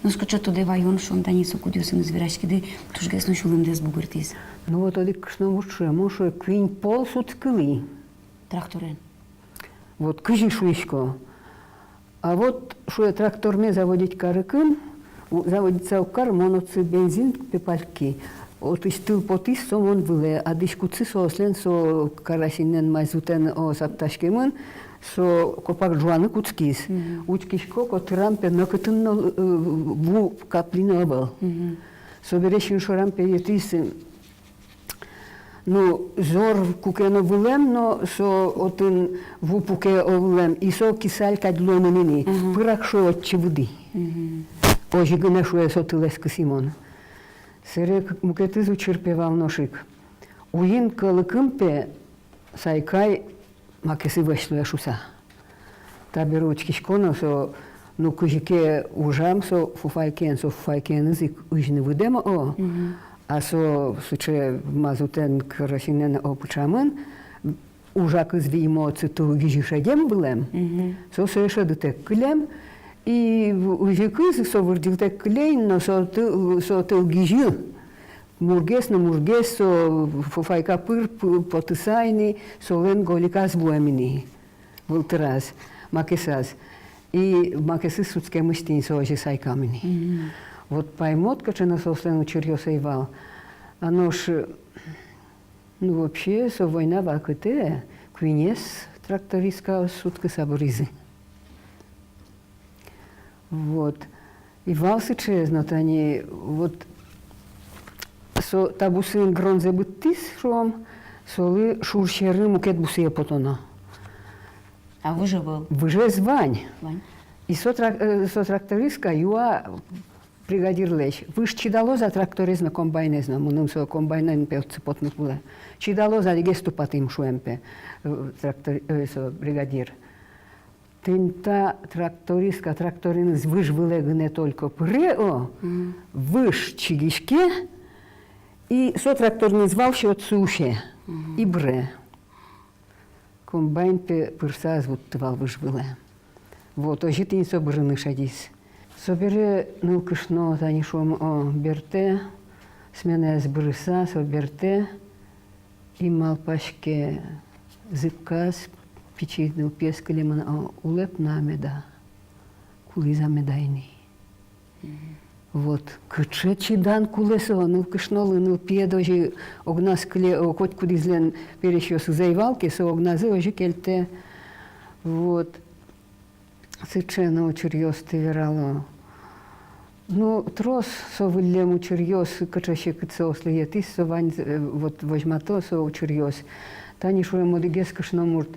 Нош кыӵе тодэ ваён, шуом, тани со кудъёсыныз вераськиды, тужгес но сюлэмдэс бугыртӥз? Ну вот, одӥг кышномурт шуэ, мон, шуэ, куинь пол сутскылӥ. Тракторен? Вот кызьы шуисько. А вот, шуэ, тракторме заводить карыкын, у-, заводиться уг кар, мон отчы бензин пе пальки. Отысь тыл потӥз со мон вылэ, а дӥськутсы соослэн со карасинэн, мазутэн, о, саптаськемын, со копак ӝуаны кутскиз. Учкисько, котырам пе нокытын но, э, ву капли но ӧвӧл. Собере син шорам пе йӧтӥз, ну, зор куке но вылэм, но со отын ву пуке о вылэм, и со кисаль кадь луэмын ини, пырак, шуэ, отчы выдӥ. Озьы гинэ, шуэ, со тылэз кысӥ мон. Сэре к-, мукетыз учыр пе вал нош ик. Уин кӧлыкым пе Сайкай макесы вӧсь луэ шуса. Табере учкисько но, со, ну, кызьы ке ужам со фуфайкаен, со фуфайкаеныз ик ызьыны выдэм, о. А со сыӵе мазутэн, керосинэн, о, пыӵамын, ужакыз виймо, отчы тыл гизьы шедем вылэм. Со сое шӧдытэк кылем, и в-, узьыкыз со вырӟылытэк кыле ини, но со ты-, со тыл гизьы. Мургес но мургес, со фуфайка пыр п-, потыса ини, солэн голиказ вуэм ини, вылтыраз, макесаз. И макесыз сутскемысь тӥни со озьы сайкам ини. Вот паймод, кыӵе но соослэн учыръёс ӧй вал. А нош, ну, вообще, со война вакытэ куинез трактористкаос суткыса быризы. Вот. И вал сыӵеез но, тани, вот, со та бусыын гронзэ быдтӥз, шуом, солы шур сьӧры мукет бусые потоно. А выж ӧвӧл? Выжез вань. Вань. И со трак-, э, со трактористка юа бригадирлэсь: «Выж чидалоз-а тракторез но, комбайнэз но? Мыным со комбайнэн пе отчы потыны кулэ. Чидалоз-а, одӥгез тупатӥм», — шуэм пе, э, трактор-, э, со бригадир. Тӥни та трактористка трактореныз выж вылэ гинэ только пыре, о, выж чигиське, и со трактореныз вал сё отчы усе, и быре. Комбайн пе пырса ӧз вутты вал выж вылэ. Вот, озьы тӥни со бырыны шедиз. Собере нылкышно, тани шуом, о, бертэ, сменаез бырыса, со бертэ, и малпаське, зыбказ пичи нылпиез кылемын, о, улэп на меда, кулӥз-а меда ини. Вот, кыӵе чидан кулэ со нылкышнолы, нылпиед озьы огназ кыле, о, котькудӥзлэн пересьёсыз ӧй вал ке, со огназэ озьы кельтэ. Вот. Сыӵе но учыръёсты верало. Ну, трос со выллем учыръёс, кыӵе секыт соослы йӧтӥз, со вань, э, вот, возьмато со учыръёс. Тани шуэм, одӥгез кышномурт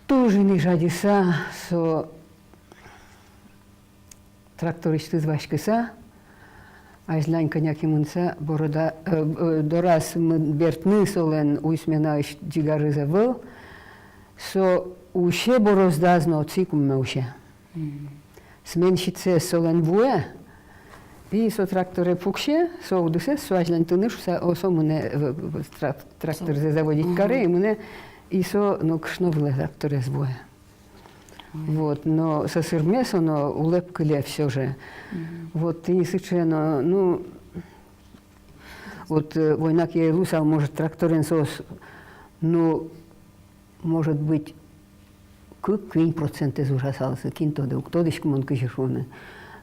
туж ини жадьыса, со трактористыз васькыса, азьлань кӧня ке мыныса, борода, э, э, дораз мы-, бертыны солэн уй сменаысь ӟигарыз ӧвӧл, со усе бороздаз но отчы ик умме усе. Сменщицаез солэн вуэ, и со тракторе пуксе, со удысэз, со азьланьтыны шуса, о, со мынэ, э, э, трак-, тракторзэ заводить каре, и мынэ, и со, ну, кышно вылэ тракторез вуэ. Вот, но сӧсырме со но улэп кыле всё же. Вот, тӥни сыӵе но, ну, вот, э, война ке ӧй луысал, может, тракторен соос, ну, может быть, кык-куинь процентэз ужасалзы, кин тодэ, уг тодӥськы мон, кызьы шуыны.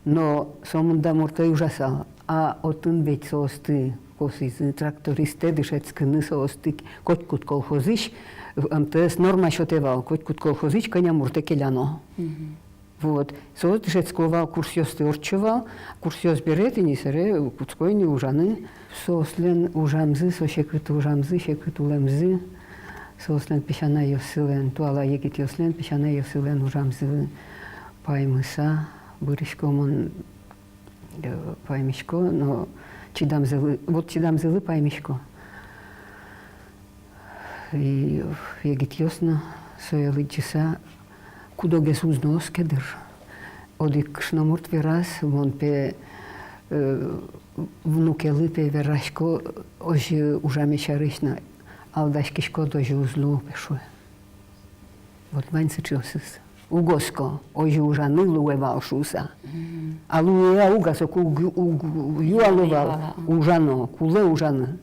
Но сомында мурт ӧй ужасал. А отын ведь соосты косӥзы, трактористэ дышетскыны соосты котькуд колхозысь, МТС норма сётэ вал, котькуд колхозысь кӧня муртэ келяно. Вот. Соос дышетско вал, курсъёсты ортчо вал, курсъёс бере тӥни сэре кутско ини ужаны. Соослэн ужамзы, со секыт ужамзы, секыт улэмзы, соослэн песянайёссылэн, туала егитъёслэн песянайёссылэн ужамзы паймыса, бырысько мон, э, паймисько, но чидамзылы, вот чидамзылы паймисько. И егитъёс но сое лыдӟыса, куд-огез уз но оске, дыр. Одӥг кышномурт вераз, мон пе, э, внукелы пе верасько озьы ужаме сярысь но, алдаськиськод, озьы уз луы пе, шуэ. Вот вань сыӵеосыз. Уг оско, озьы ужаны луэ вал шуыса. А луэ-а, уг-а, соку уг, уг юало вал. Ужано, кулэ ужаны.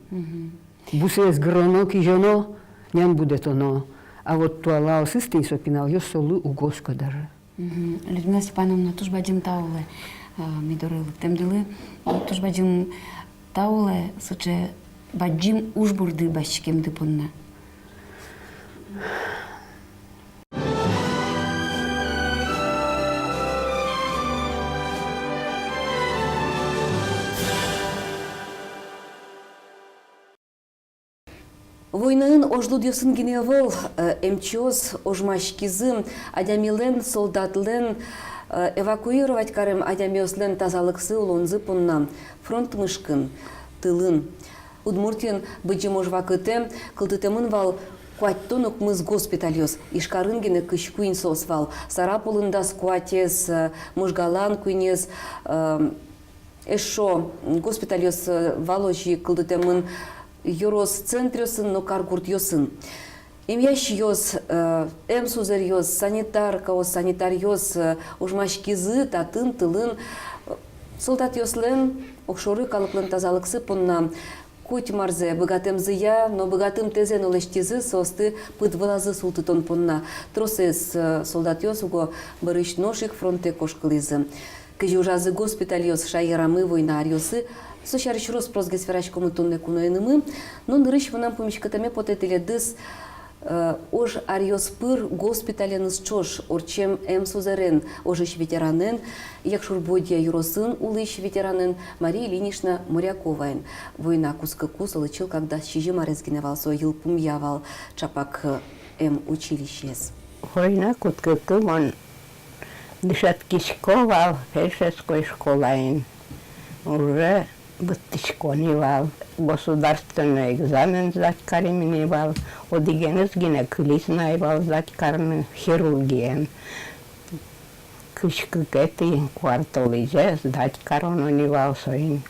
Бусыез гыроно, кизёно, нянь будэтоно. А вот туалаосыз тӥни со пиналъёс, солы уг оско даже. Людмила Степановна, туж бадӟым тау луэ, э, ми доры лыктэмдылы. Туж бадӟым Тау лэ сыӵе бадӟым уж борды басьтӥськемды понна. Войнаын ожлудъёсын гинэ ӧвӧл, э, эмчиос ожмаськизы адямилэн, солдатлэн, э, эвакуировать карем адямиослэн тазалыксы, улонзы понна фронт мышкын, тылын. Удмуртиын Быдӟым ож вакытэ кылдытэмын вал куатьтон укмыс госпитальёс. Ижкарын гинэ кызь куинь соос вал, Сарапулын дас куатез, э, Можгалан куинез, э, эшшо госпитальёс, э, вал озьы кылдытэмын ёрос центръёсын но каргуртъёсын. Эмъясьёс, э, эмсузэръёс, санитаркаос, санитаръёс, э, ожмаськизы татын, тылын, э, солдатъёслэн, огшоры калыклэн тазалыксы понна. Котьмарзэ быгатэмзыя но быгатымтэзэ но лэсьтӥзы соосты пыд вылазы султытон понна. Тросэз, э, солдатъёс уго бӧрысь нош ик фронтэ кошкылӥзы. Кызьы ужазы госпитальёс шаерамы война аръёсы, со сярысь рос-просгес вераськомы туннэ куноенымы, но нырысь мынам пумиськытэме потэ тӥледыз, э, ож аръёс пыр госпиталеныз ӵош ортчем эмсузэрен, ожысь ветеранэн, Якшур-Бӧдья ёросын улӥсь ветеранэн Мария Ильинична Моряковаен. Война кутскыку солы чылкак дас сизьым арес гинэ вал, со йылпумъя вал ӵапак, э, эмучилищеез. Война кутскыку мон дышетскисько вал фельдшерской школаын. Уже быдтӥсько ни вал, государственной экзамен сдать карем ни вал, одӥгеныз гинэ кылиз на ай вал сдать карыны, хирургиен. Кызь кыкетӥ куартолэзе сдать кароно ни вал соин.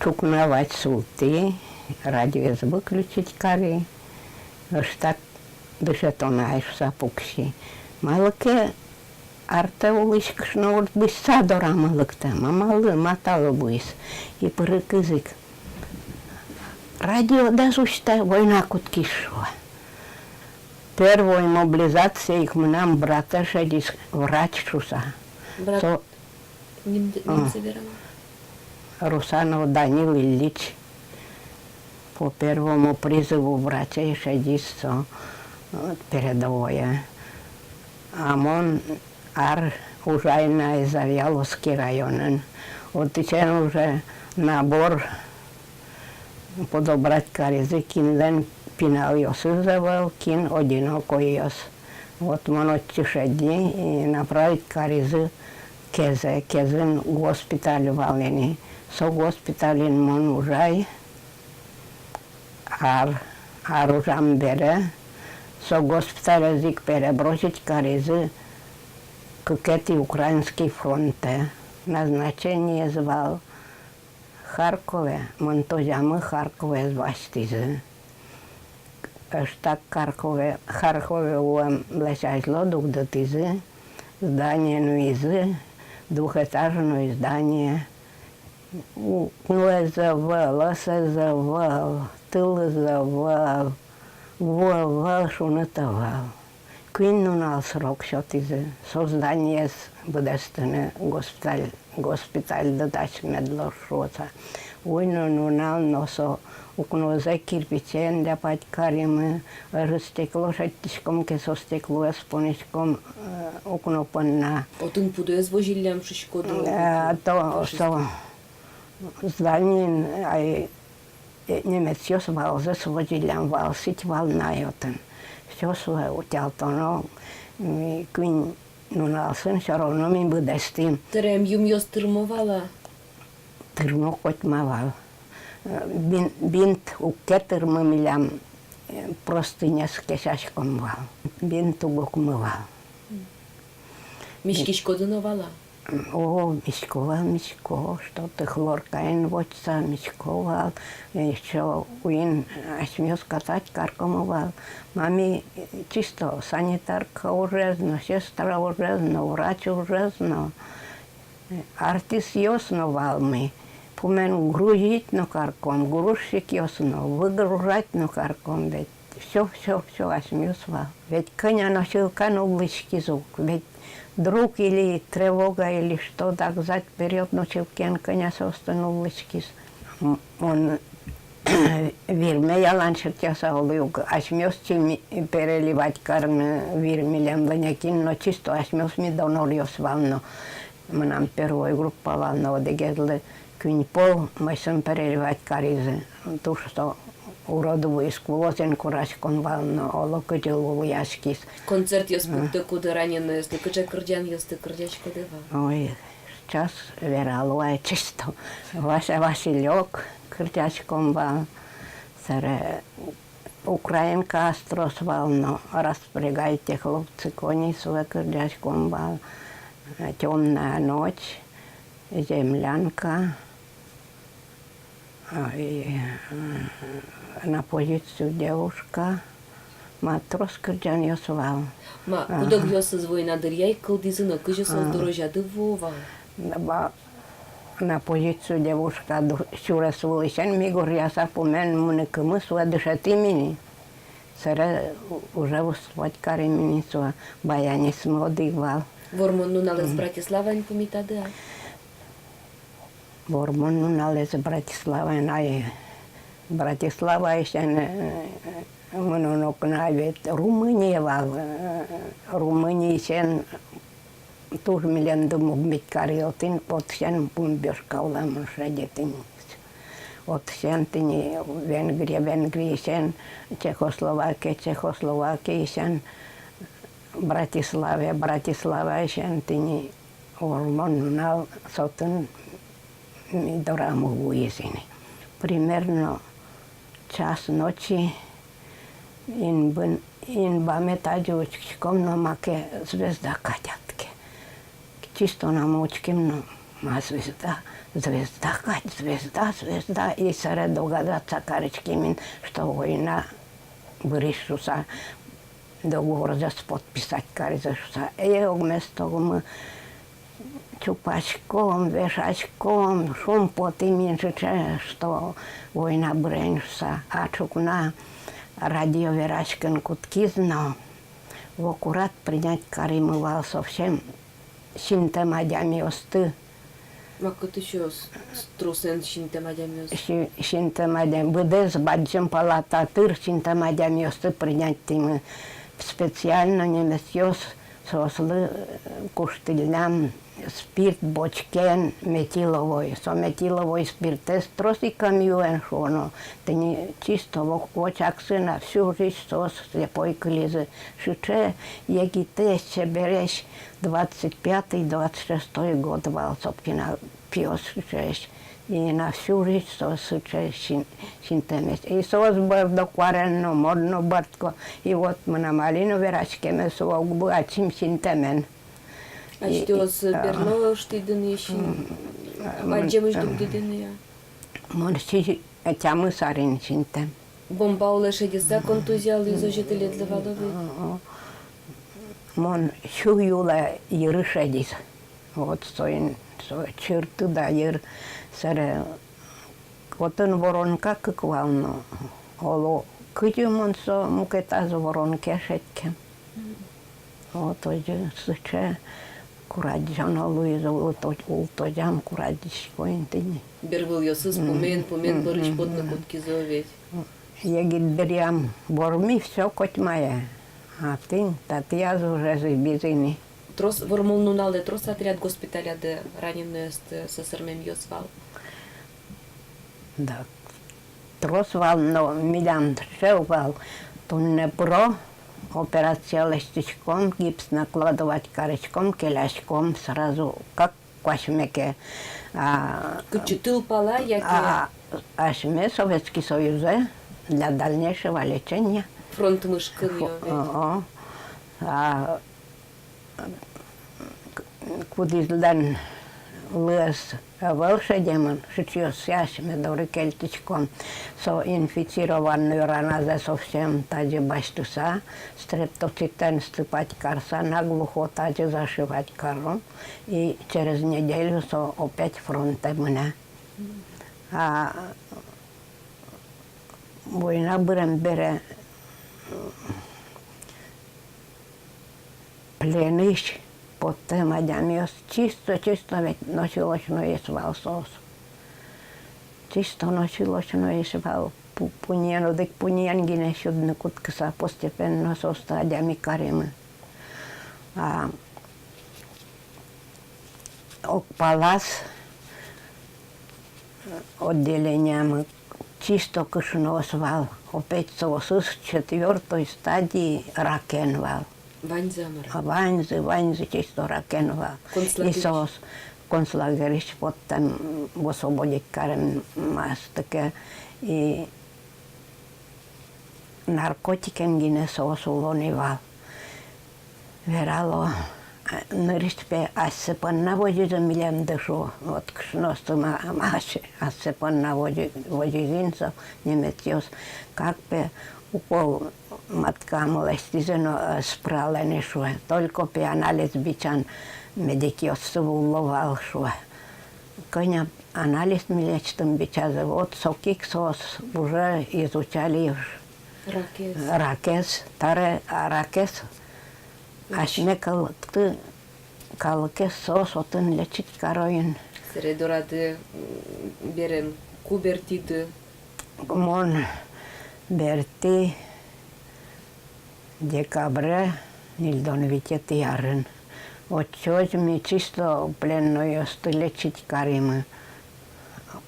Ӵукна вазь султӥ, радиоез выключить кари, ӧжытак дышетоно ай шуса пукси. Малы ке артэ улӥсь кышноурт бызьыса дорамы лыктэ, ма малы, ма талы вуиз. И пырыкыз ик: «Радиодэс усьтэ, война кутскиз», — шуэ. Первой мобилизацие ик мынам братэ шедиз врач шуса. Брат со ним-, а, нимзэ вералэ? Русанов Данил Ильич. По первому призыву врачей шедиз со, э, передовое. А мон ар ужай на Завьяловский районын. Отысен уже набор подобрать каризы, кинлэн пиналъёсыз ӧвӧл, кин одинокойёс. Вот мон отчы шедьи, и направить каризы Кезэ, Кезын госпиталь вал ини. Со госпитальын мон ужай ар, ар ужам бере, со госпиталез ик перебросить каризы кыкетӥ Украинский фронтэ. Назначениез вал Харькове, мон тозямы Харьковез басьтӥзы. Ӧжытак Харькове, Харькове вуэмлэсь азьло дугдытӥзы, здание нуизы, двухэтажное здание. У-, укноез ӧвӧл, ӧсэз ӧвӧл, тылыз ӧвӧл, ву ӧвӧл, шуныт ӧвӧл. Куинь нунал срок сётӥзы со зданиез быдэстыны, госпиталь, госпитальды дась мед луоз шуыса. Уй но нунал но со укнозэ кирпичен ляпать каримы, ӧжыт стекло шедьтӥськом ке, со стеклоез понӥськом, э, укно понна. Отын пудоез возиллям шуиськоды. Э, то, со зданиын, ай, э, немецъёс валзэс возиллям, вал сыӵе вал на отын. Всё сое утялтоно, ми куинь нуналъёсын всё равно ми быдэстӥм. Тырем юмъёс тырмо вал-а? Тырмо котьма вал. Э, бин-, бинт уг ке тырмы милям, э, простыняз кесяськом вал. Бинт уг укмы вал. Миськиськоды но вал-а? О, мисько вал, мисько, что ты, хлоркаен возьыса мисько вал, ещё уин асьмеос катать каркомы вал. Ма ми чисто санитарка ужез но, сестра ужез но, врач ужез но, артистъёс но вал ми. Пумен грузить но карком, грузчикъёс но, выгружать но карком ведь. Всё, всё, всё асьмеос вал. Ведь кӧня носилка нуллӥськиз ук. Ведь друг или тревога, или что, дак зад вперёд носилкаен кӧня соосты нуллӥськиз. М-, мон вирме ялан шыртъяса улӥ ук, асьмеос чим переливать карыны вир милемлы некин но, чисто асьмеос ми доноръёс вал но. Мынам первой группа вал но, одӥгезлы куинь пол мӧйысь переливать каризы. Туж со урод вуиз, кулозен кураськом вал но, оло кызьы луыяськиз. Концертъёс пуктыкуды раненыйёслы, кыӵе кырӟанъёсты кырӟаськоды вал? Ой, сейчас верало ай чисто. Вася Василёк кырӟаськом вал. Сэре «Украинка» асьтэ трос вал но, «Распрягайте, хлопцы, коней» сое кырӟаськом вал. «Тёмная ночь», «Землянка». А, и, э, «На позицию, девушка». Ма, трос кырӟанъёс вал. Ма, ага, куд-огъёсыз война дыръя ик кылдӥзы но, кызьы соос, а, дорозяды вуо вал? На, ба-, «На позицию, девушка» ду-, сюрес вылысен ми гуръяса пумен мыныкымы, сое дышетӥмы ини. Сэре у-, уже выступать каримы ини, со баянистмы одӥг вал. «Вормон нуналэз» Братиславаын пумитады-а? «Вормон нуналэз» Братиславаын, ай, Братиславаысен, э, мыноно окна ведь Румыния вал, э, Румыниысен туж милемды мугмить каризы, отын, отысен бомбёжка улэмын шедьтӥ ини. Отысен тӥни Венгрия, Венгриысен Чехословакия, Чехословакиысен Братиславе, Братиславаысен тӥни «Вормон нунал», со отын ми дорамы вуиз ини. Примерно час ночи инбын, инбаме тазьы учкиськом но, маке звезда кадь ке. Чисто но учким но, ма, звезда, звезда кадь, звезда, звезда. И сэре догадаться кариським ини, что война быриз шуса, договорзэс подписать каризы шуса. Э, огмес тогмы чупаськом, вешаськом, шумпотӥм ини сыӵе, что война быре ини шуса. А ӵукна радио вераськыны кутскиз но, вокурат принять каримы вал совсем синтэм адямиосты. Ма, кытысь со с-, с-, тросэн синтэм адямиос? Си-, синтэм адям-, быдэс бадӟым палата тыр синтэм адямиосты принять каримы. Специально немецъёс соослы, э, куштӥллям спирт бочкаен метиловой. Со метиловой спиртэз трос ик ӧм юэ шуоно. Тӥни чисто вок-, вочаксы на всю жизнь соос слепой кылизы. Сыӵе егитэсь, чебересь, двадцать пятый, двадцать шестой год вал со пинал, пиос сыӵеесь. И на всю жизнь соос сыӵе син-, синтэмесь. И соос бӧрдо куарен но, мон но бӧрдко. И вот мынам али но вераськеме со уг лу ачим синтэмен. Асьтэос, э, берло ыштӥды ни син-, м, бадӟымысь дугдӥды ни-а? Мон сизь-, тямыс арын синтэм. Бомба улэ шедьыса, контузия луиз, озьы тӥледлы вал-а ведь? О, о. Мон сю йылэ йыры шедиз. Вот соин, со чыртыда йыр, сэре отын воронка кык вал но, оло кызьы мон со мукетаз воронкае шедьтӥськем. Вот озьы сыӵе курадӟоно луиз, улто-, ултозям курадӟисько ини тӥни. Бервылъёсыз пумен, пумен пырысь потыны кутскизы ведь. Егит дыръям вормӥ, всё, котьмае. А тӥни татӥяз уже зӥбиз ини. Трос, Вормон нуналэ трос отряд госпиталяды раненоесты сӧсырмемъёс вал? Да, трос вал, но милям сыӵе вал. Туннэ пыро, операция лэсьтӥськом, гипс накладывать кариськом, келяськом сразу, как куасьме ке. А, кытчы, тыл пала яке? А, асьме Советский Союзэ для дальнейшего лечения. Фронт мышкын. Фо-, ё ведь. О, о. А, кудӥзлэн лыэз ӧвӧл шедемын, сыӵеосъя асьме доры кельтӥськом. Со инфицированной раназэ совсем тазьы басьтыса, стрептоцитэн сыпать карыса, наглухо тазьы зашивать каром, и через неделю со опять фронтэ мынэ. А война бырем бере пленысь поттэм адямиос чисто, чисто ведь носилочноез вал соос. Чисто но силоч но эшшо вал пу-, пуньыен, одӥг пуньыен гинэ сюдыны кутскыса, постепенно соосты адями каримы. А ог палаз отделениямы чисто кышноос вал, опять соосыз четвёртой стадии ракен вал. Ваньзы-а, мар-а? А ваньзы, ваньзы чисто ракен вал. И концлагерьысь? Соос концлагерьысь поттэм, освободить каремастэк и наркотикен гинэ соос уло ни вал. Верало, нырысь пе асьсэ понна возизы милемды, шуо, вот кышноосты ма-, ма-, асьсэ понна вози-, возизы ини со немецъёс, как пе укол маткамы лэсьтӥзы но, э, ӧз пыралэ ни, шуэ. Только пе анализ бичан медикъёссы вуыло вал, шуэ. Кӧня анализ ми лэсьтӥм бичазы, вот соку ик соос уже изучали уж. Ракез. Ракез, таре, а, ракез. Асьме калыкты, калыкез соос отын лечить каро ини. Сэре дорады, м, берен ку бертӥды? Мон бертӥ декабре ньыльдон витетӥ арын. Отчы озьы ми чисто пленнойёсты лечить каримы.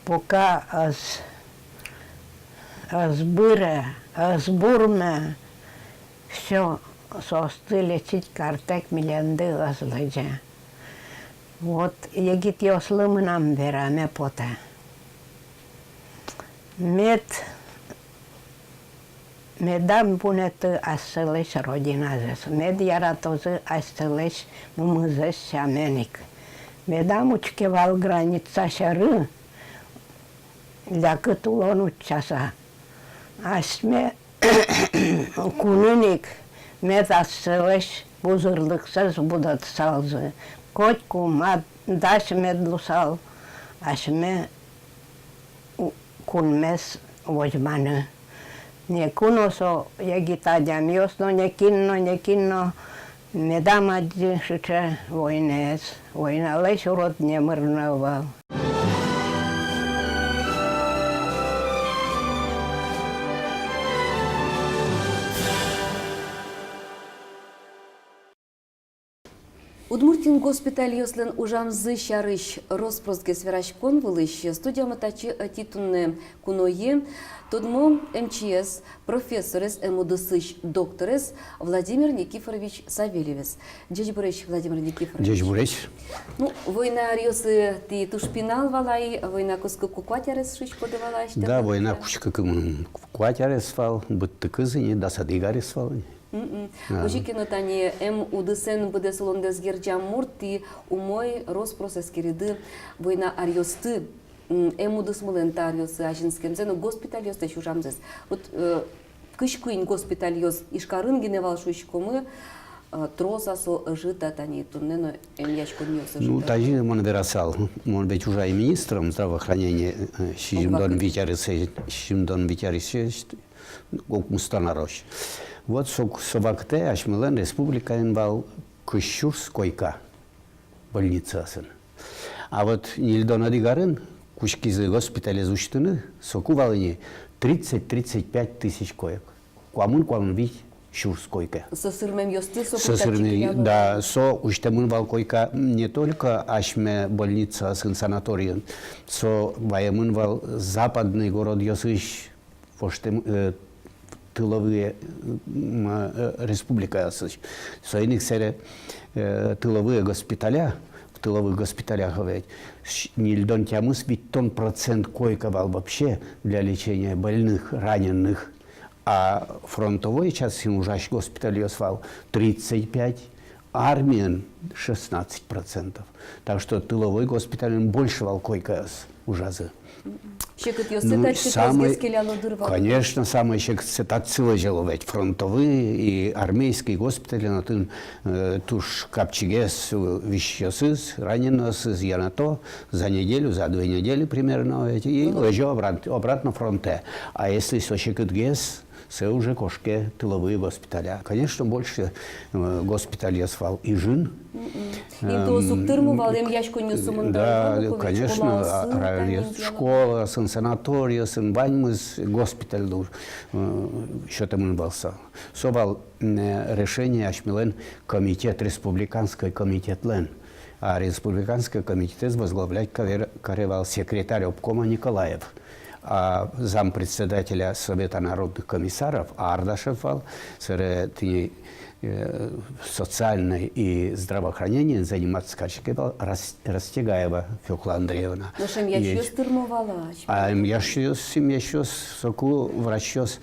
Пока ӧз, ӧз быре, ӧз бурме, всё, соосты лечить картэк милемды ӧз лэзе. Вот егитъёслы мынам вераме потэ. Мед, медам вунэты асьсэлэсь родиназэс, мед яратозы асьсэлэсь мумызэс сямен ик. Медам учке вал граница сьӧры, лякыт улон утчаса. Асьме кунын ик мед асьсэлэсь пузырлыксэс будэтысалзы. Котьку мар дась мед луысал асьме у-, кунмес возьманы. Ноку но со егит адямиос но, нокин но, нокин но медам адӟы сыӵе войнаез. Войналэсь урод номыр но ӧвӧл. Удмуртиын госпитальёслэн ужамзы сярысь рос-просгес вераськон вылысь студиямы татчы ӧтьы туннэ куное тодмо МЧС профессорез, эмудысысь докторез Владимир Никифорович Савельевез. Ӟечбуресь, Владимир Никифорович. Ӟечбуресь. Ну, война аръёсы тӥ туж пинал вал ай, война кутскыку куать арес шуиськоды вал ай, асьтэос. Да, война кутскыку куать арес вал, быдтыкуз ини, дас одӥг арес вал ини. Мгм. А. Озьы ке но, тани эмудысэн быдэс улондэс герӟам мурт тӥ умой рос-прос эскериды война аръёсты, м, эмудысмылэн та аръёсы азинскемзэ но госпитальёслэсь ужамзэс. Вот, э, кызь куинь госпитальёс Ижкарын гинэ вал шуиськомы, э, трос-а со ӧжыт-а, тани туннэ но эмъяськонъёс ӧжыт-а? Ну, тазьы мон верасал, мон ведь ужай министром здравоохранения, э, сизьымдон вить аресэ, сизьымдон вить аресэ, укмыстон арозь. Вот со, со вакытэ асьмелэн республикаын вал кызь сюрс койка больницаосын. А вот ньыльдон одӥг арын кутскизы госпиталез усьтыны, соку вал ини тридцать, тридцать пять тысяч коек. Куамын, куамын вить сюрс койка. Со сырмемъёсты, со сырмем-, да, со усьтэмын вал койка не только асьме больницаосын, санаторийын, со ваемын вал западный городъёсысь, воштэм, э, тыловые, м, э, республикаосысь. Соин ик сэре, э, тыловые госпиталя, в тыловых госпиталях ведь щ-, ньыльдон тямыс, витьтон процент койка вал вообще для лечения больных, раненых. А фронтовой частьын ужась госпитальёс вал тридцать пять, армиын шестнадцать процентов. Так что тыловой госпитальын больше вал койкаос ужазы. Секытъёссэ, ну, татчы самой, тросгес келяло дыр вал. Конечно, самой секытсэ татчы лэзьыло ведь, фронтовой и армейский госпитальын, отын, э, туж капчигес, э, висисьёсыз, раненыйёсыз, я на то, за неделю, за две недели примерно ведь, и лэзё обрат-, обратно фронтэ. А если со секытгес, Сое уже кошке тыловые госпиталя. Конечно, больше, э, госпитальёс вал Ижын. Мгм. Интыос уг тырмы вал эмъяськонъёсы мында, да, ну, конечно, школаосын, а, районъёс, тани школаосын, санаториосын, ваньмыз госпитальлы, э, сётэмын вал со. Со вал, м, э, решение асьмелэн комитет, республиканской комитетлэн. А республиканской комитетэз возглавлять каре, каре вал секретарь обкома Николаев. А зампредседателя Совета народных комиссаров Ардашев вал, собере тӥни, э, социальной и здравоохранениен заниматься кариське вал Рас-, Растегаева Фёкла Андреевна. Нош эмъясьёс тырмо вал-а? А эмъясьёс, эмъясьёс, соку врачъёс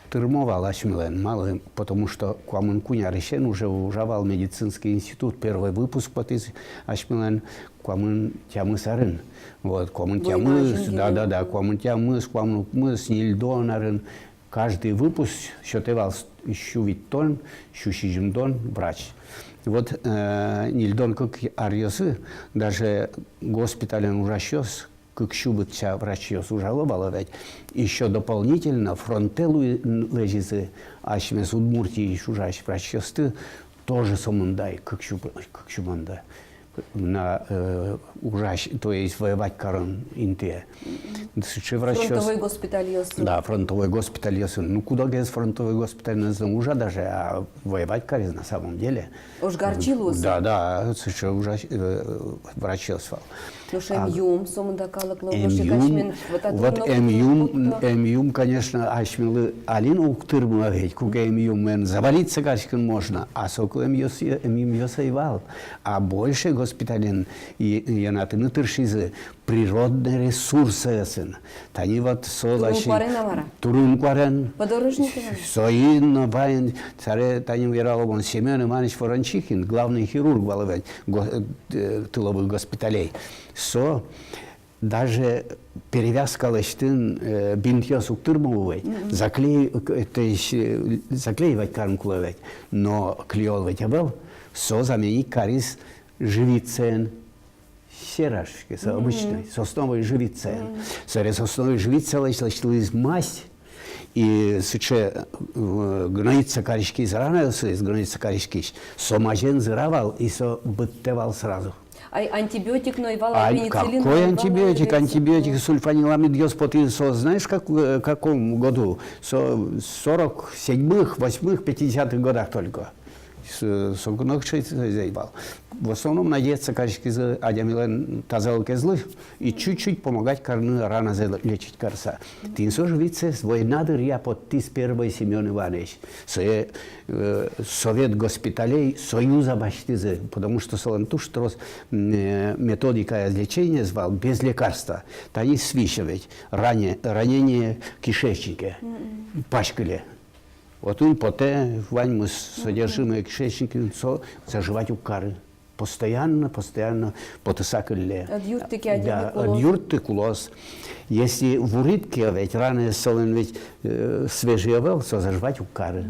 тырмо вал асьмелэн, малы, потому что куамын куинь арысен уже ужа вал медицинский институт, первой выпуск потӥз асьмелэн куамын тямыс арын. Вот, куамын тямыс, да, да, да, куамын тямыс, куамын укмыс, ньыльдон арын. Каждый выпуск сётэ вал с-, сю витьтон, сю сизьымдон врач. Вот, э, ньыльдон кык аръёсы даже госпитален ужасьёс, кык сю быдӟа врачъёс ужало вал ведь. Ещё дополнительно фронтэ лу-, лэзизы асьмес Удмуртиысь ужась врачъёсты тоже сомында ай, кык сю, кык сю мында. На, э, ужась, то есть воевать карон интые. Сыӵе врачъёс. Фронтовой госпитальёсын. Да, фронтовой госпитальёсын. Ну, кудогез фронтовой госпитальёсын ужа даже, а воевать кариз на самом деле. Ожгарчи луыса. Да, да, сыӵе ужась, э, врачъёс вал. Нош эмъюм, сомында калыклы эмъюм, вот эмъюм, эмъюм, конечно, асьмелы али но уг тырмы ведь, куке эмъюмен завалиться кариськыны можно, а соку эмъюмъёс, эмъюмъёс ӧй вал. А больше госпитален и, и йӧнатыны тыршизы природной ресурсъёсын. Тани вот со ласянь. Турын-куарен-а, мар-а? Турын-куарен. Подорожникын-а? Соин но ваньын, собере тани верало мон, Семён Иванович Ворончихин, главный хирург вал ведь, го-, э, тыловых госпиталей. Со даже перевязка лэсьтыны, э, бинтъёс уг тырмы ведь. Мгм. Заклей-, э, то есть, э, заклеивать карыны кулэ ведь. Но клеёл ведь ӧвӧл, со заменить кариз живицаен. Сера шуиське, со обычной, сосновой живицаен. Собере сосновой живицаен лэсь-, лэсьтылӥз мазь, и сыӵе, э, гноиться кариськись ранаосыз, гноиться кариськись, со мазен зыра вал, и со быдтэ вал сразу. Ай, антибиотик но ӧй вал, ай, пенициллин но ӧй вал, ай, вексы. Какой антибиотик? Антибиотик, сульфаниламидъёс потӥзы со, знаешь, как, э, каком году? Со сорок седьмых, восьмых, пятидесятых годах только. С-, соку нокыӵе ӧй вал. В основном надеяться кариськизы адямилэн тазалыкезлы и чуть-чуть помогать карыны раназэ лечить карыса. Тӥни со живицаез война дыръя поттӥз первой Семён Иванович. Сое, э, совет госпиталей союза басьтӥзы, потому что солэн туж трос, м, э, методикаез лечениез вал без лекарства. Тани свища ведь, ране-, ранение кишечника, паськыле. Отын потэ ваньмыз, содержимое кишечникын, со заживать уг кары. Постоянно, постоянно потыса кылле. Ӧд юртты ке, адями кулоз. Да, ӧд юртты, кулоз. Если вурид ке, ведь ранаез солэн ведь, э, свежий ӧвӧл, со заживать уг кары.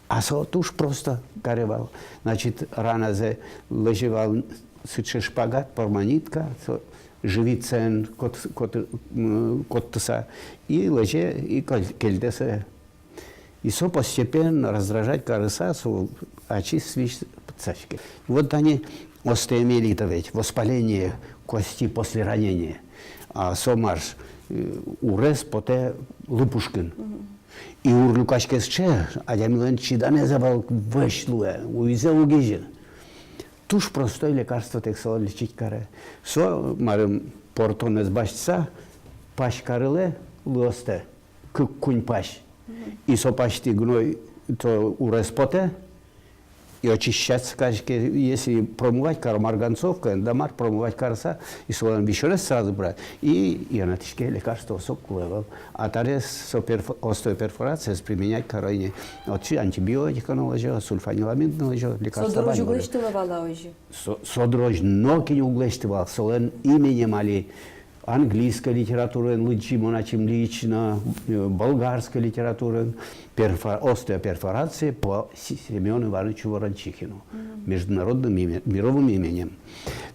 А со туж просто каре вал. Значит, раназэ лэзе вал сыӵе шпагат, пормонитка, со живицаен кот-, кот-, м, коттыса, и лэзе, и кол-, кельтэ сое. И со постепенно раздражать карыса, со ачиз свищ пытсаське. Вот тани остеомиелит ведь, воспаление кости после ранения. А со мар, э, урез потэ лыпушкын. И ур люкаське сыӵе, адямилэн чиданэз ӧвӧл, вӧсь луэ, уйзэ уг изьы. Туж простой лекарствотэк со лечить каре. Со, марым, портонэз басьтыса, пась карылэ лыостэ. Кык-куинь пась. И со пасьтӥ гной, то урез потэ, и очищаться кариське, если промывать каро марганцовкаен, да мар, промывать карыса, и солэн висёнэз сразу брать, и йӧнатӥське лекарство, со кулэ ӧвӧл. А табере со перфо-, остеоперфорациез применять каро ини, отчы антибиотик но лэзё, сульфаниламид но лэзё, лекарство вань. Со дырозь уг лэсьтылэ вал-а озьы? Со, со дырозь нокин уг лэсьты вал, солэн именем али Английской литератураын лыдӟи мон ачим лично, э, болгарской литератураын, перфо-, острая перфорация по С-, Семёну Ивановичу Ворончихину, международным име-, мировым именем.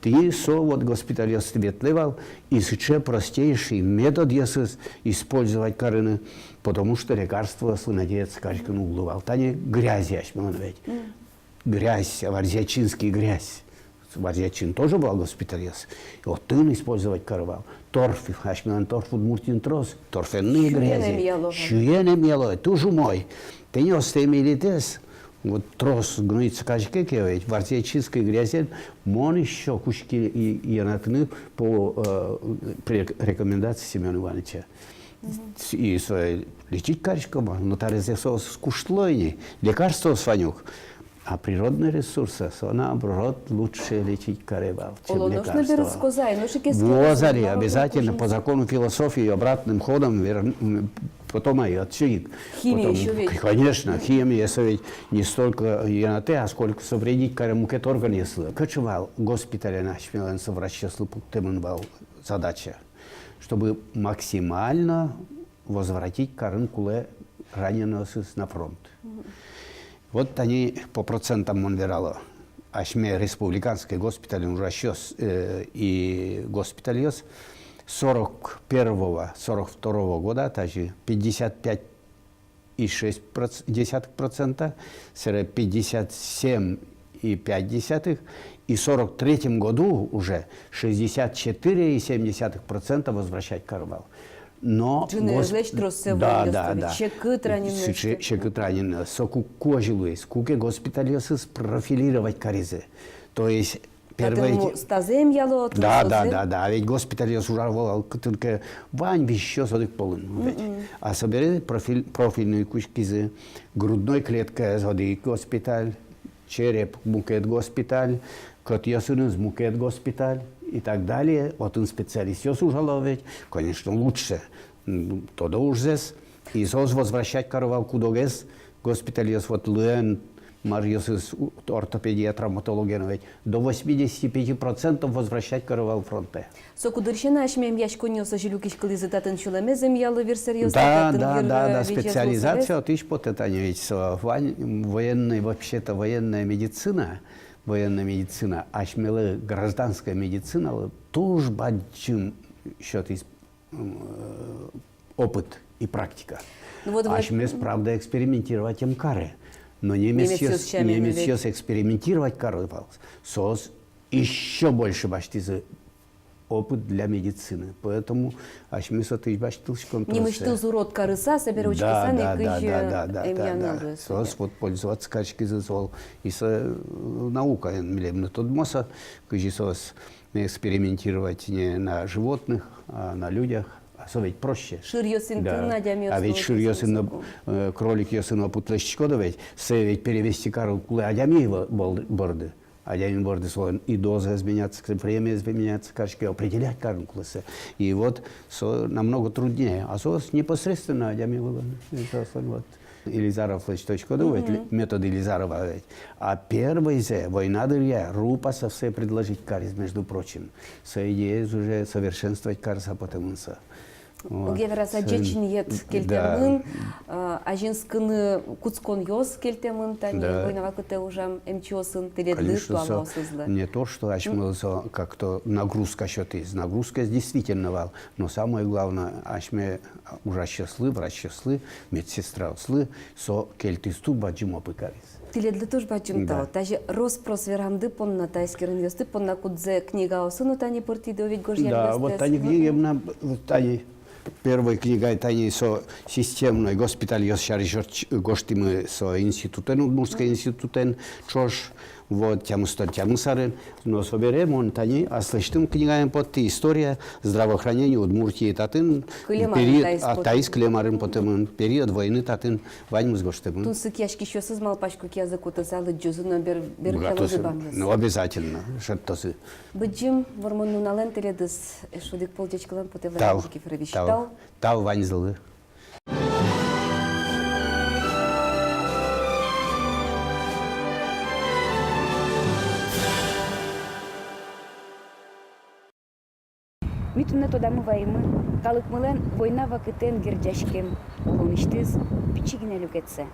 Тӥни со вот госпитальёс ветлэ вал, и сыӵе простейший методъёсыз использовать карыны, потому что лекарствоослы надеяться кариськыны уг луы вал. Тани грязь асьмелэн ведь. Грязь, Варзьячинский грязь. Варзьячин тоже вал госпитальёс. И отын использовать каро вал. Торф, асьмелэн торф Удмуртиын трос. Торфяные грязи. Сюен эмъяло. Сюен эмъяло, туж умой. Тӥни осто эмъялытэз, вот трос гноиться кариське ке ведь, Варзьячинской грязен мон ещё кутски и-, йӧнатыны по, э, при-, рекомендации Семёна Ивановича. И сое лечить кариськом, но табере со скучной ни, лекарствоос вань ук. А природные ресурсы, со наоборот лучше лечить каре вал, чем лекарства. Оло, нош но берытскозы ай, нош ик эскерозы. Вуоз али, обязательно, по закону философии, обратным ходом вер-, м, потом ай отсюда. Химия ещё ведь. Конечно, химия со ведь не столько йӧнатэ, а сколько со вредить каре мукет органъёслы. Кыӵе вал госпитален асьмелэн со врачъёслы пуктэмын вал задача, чтобы максимально возвратить карыны кулэ раненыйёсыз на фронт. Вот тани по процентам мон верало. Асьме республиканской госпитален ужасьёс, э, и госпитальёс сорок первого, сорок второго года, таӵе пятьдесят пять и шесть десятых процента, собере пятьдесят семь и пять десятых, и сорок третьем году уже шестьдесят четыре и семь десятых процента возвращать каро вал. Но ӝыны гос-, ӧжлэсь троссэ, да, вуэмъёс, да, да, секыт раненыйёс. Се-, секыт раненыйёс. Соку кызьы луиз, куке госпитальёсыз профилировать каризы. То есть первой... Татын устазы эмъяло, да, да, да, да, ведь госпитальёс ужало вал кытын ке вань висисьёс одӥг полын ведь. А собере профиль-, профильной кутскизы, грудной клеткаез одӥг госпиталь, череп мукет госпиталь, кӧтъёсыныз мукет госпиталь и так далее. Отын специалистъёс ужало ведь, конечно, лучше, м, тодо ужзэс. И соос возвращать каро вал кудогез, госпитальёс вот луэн, маръёсыз у-, ортопедия, травматология но ведь до восьмидесяти пяти процентов возвращать каро вал фронтэ. Соку дырысен асьмеос эмъяськонъёс озьы люкиськылӥзы, татын сюлэмез эмъяло вирсэръёс, да, татын да, вир-, да, да, визьзэ специализация луысалэсь. Отысь потэ тани ведь со вань военной, вообще-то военная медицина, военная медицина, асьмелы гражданская медициналы туж бадӟым сётӥз, м, э, опыт и практика. Ну вот, вот. Асьмеос, правда, экспериментировать ӧм каре, но немецъёс, немецъёс сямен, немецъёс ведь экспериментировать каро вал, соос ещё больше басьтӥзы опыт для медицины. Поэтому асьмеос отысь басьтылӥськом тросэз. Нимысьтыз урод карыса, собере учкыса ни, да, да, кызьы, да, да, да, эмъяно, да, луэ. Соос вот пользоваться кариськизы, соос и со, э, наукаен милемлы тодмо со, кызьы соос экспериментировать не на животных, а на людях. А со ведь проще. Шыръёсын, да, тын адямиос, а ведь шыръёсын но, э, кроликъёсын но опыт лэсьтӥськоды ведь, сое ведь перевести карыны кулэ адями бо-, бол-, борды. Адями борды солэн и дозаез меняться, время меняться кариське, определять карыны кулэ сое. И вот со намного труднее. А соос непосредственно адями вылын. И соос вот. Илизаровлэсь тодӥськоды ведь, метод Илизарова ведь. А первойзэ, война дыръя, Рупасов сое предложить кариз, между прочим. Со идеез уже совершенствовать карыса потэмын со. Вот. Огъя вераса, ӟеч инъет кельтэмын, э, азинскыны кутсконъёс кельтэмын тани, да, война вакытэ ужам эмчиосын, тӥледлы, конечно, со туалаосызлы. Не то, что асьмелы со как-то нагрузка сётӥз, нагрузка действительно вал, но самое главное, асьме ужасьёслы, врачъёслы, медсестраослы со кельтӥз, туж бадӟым опыт кариз. Тӥледлы туж бадӟым тау. Да. Тазьы рос-прос верамды понна, та эскеронъёсты понна, кудзэ книгаосын но тани пыртӥды ведь гожъямъёстэс. Да, вот тани книга мынам, вот тани первой книга, тани со системной госпитальёс сярысь ортч-, гожтӥмы со институтэн, Удмуртской институтэн ӵош. Вот, тямыстон тямыс арын. Но собере мон тани аслэсьтым книгаен поттӥ, история здравоохранения Удмуртии, татын кылем арын период, таиз, а, потэмын. Таиз кылем арын потэмын, период войны татын ваньмыз гожтэмын. Тунсыкъяськисьёсыз, малпасько, киязы кутыса лыдӟозы но бер-, берыкъялозы бамъёс. Ну, обязательно, шедьтозы. Бадӟым Вормон нуналэн тӥледыз, эшшо одӥг пол ӟечкылан потэ, Владимир Никифорович. Тау. Тау. Тау. Тау ваньзылы. Ми туннэ тодамы ваимы калыкмылэн война вакытэн герӟаськем улонысьтыз пичи гинэ люкетсэ.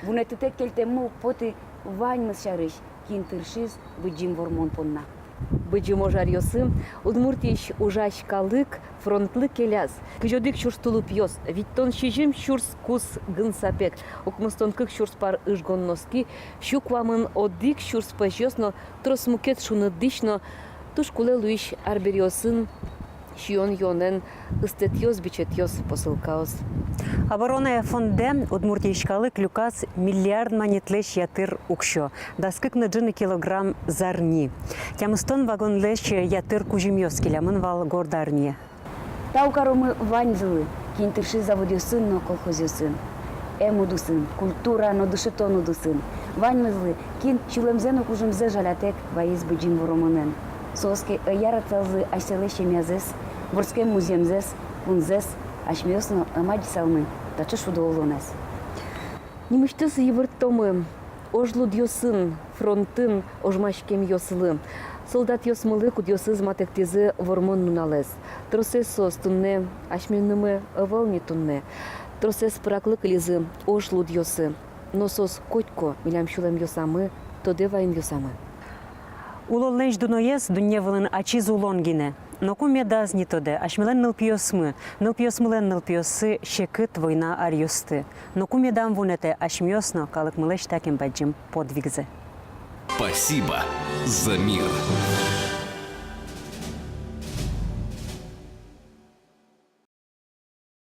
Вунэтытэк кельтэммы уг поты ваньмыз сярысь, кин тыршиз Быдӟым Вормон понна. Быдӟым ож аръёсы Удмуртиысь ужась калык фронтлы келяз. Кызь одӥг сюрс тулупъёс, витьтон сизьым сюрс кус гын сапег, укмыстон кык сюрс пар ыжгон носки, сю куамын одӥг сюрс пӧзьёс но трос мукет шуныт дӥсь но туж кулэ луись арбериосын сиён-юонэн ыстэтъёс, бичетъёс, посылкаос. Оборонная фондэ Удмуртиысь калык люказ миллиард манетлэсь ятыр уксё, дас кык но ӝыны килограмм зарни. Тямыстон вагонлэсь ятыр кузьымъёс келямын вал Горд армие. Тау каромы ваньзылы, кин тыршиз заводъёсын но колхозъёсын, эм удысын, культура но дышетон удысын. Ваньмызлы, кин сюлэмзэ но кужымзэ жалятэк вайиз Быдӟым Вормонэн. Соос ке ӧй яратсалзы асьсэлэсь семьязэс, вордскем музъемзэс, кунзэс, асьмеос но ӧм адӟысалмы таӵе шудо улонэз. Нимысьтыз йывырттомы ож лудъёсын, фронтын ожмаськемъёслы, солдатъёсмылы, кудъёсыз матэктӥзы Вормон нуналэз. Тросэз соос туннэ асьменымы ӧвӧл ни туннэ. Тросэз пыраклы кылизы ож лудъёсы. Но соос котьку милям сюлэмъёсамы, тодэ ваёнъёсамы. Улонлэсь дуноез дунне вылын ачиз улон гинэ. Ноку медаз ни тодэ асьмелэн нылпиосмы, нылпиосмылэн нылпиоссы секыт война аръёсты. Ноку медам вунэтэ асьмеос но калыкмылэсь такем бадӟым подвигзэ. Спасибо за мир.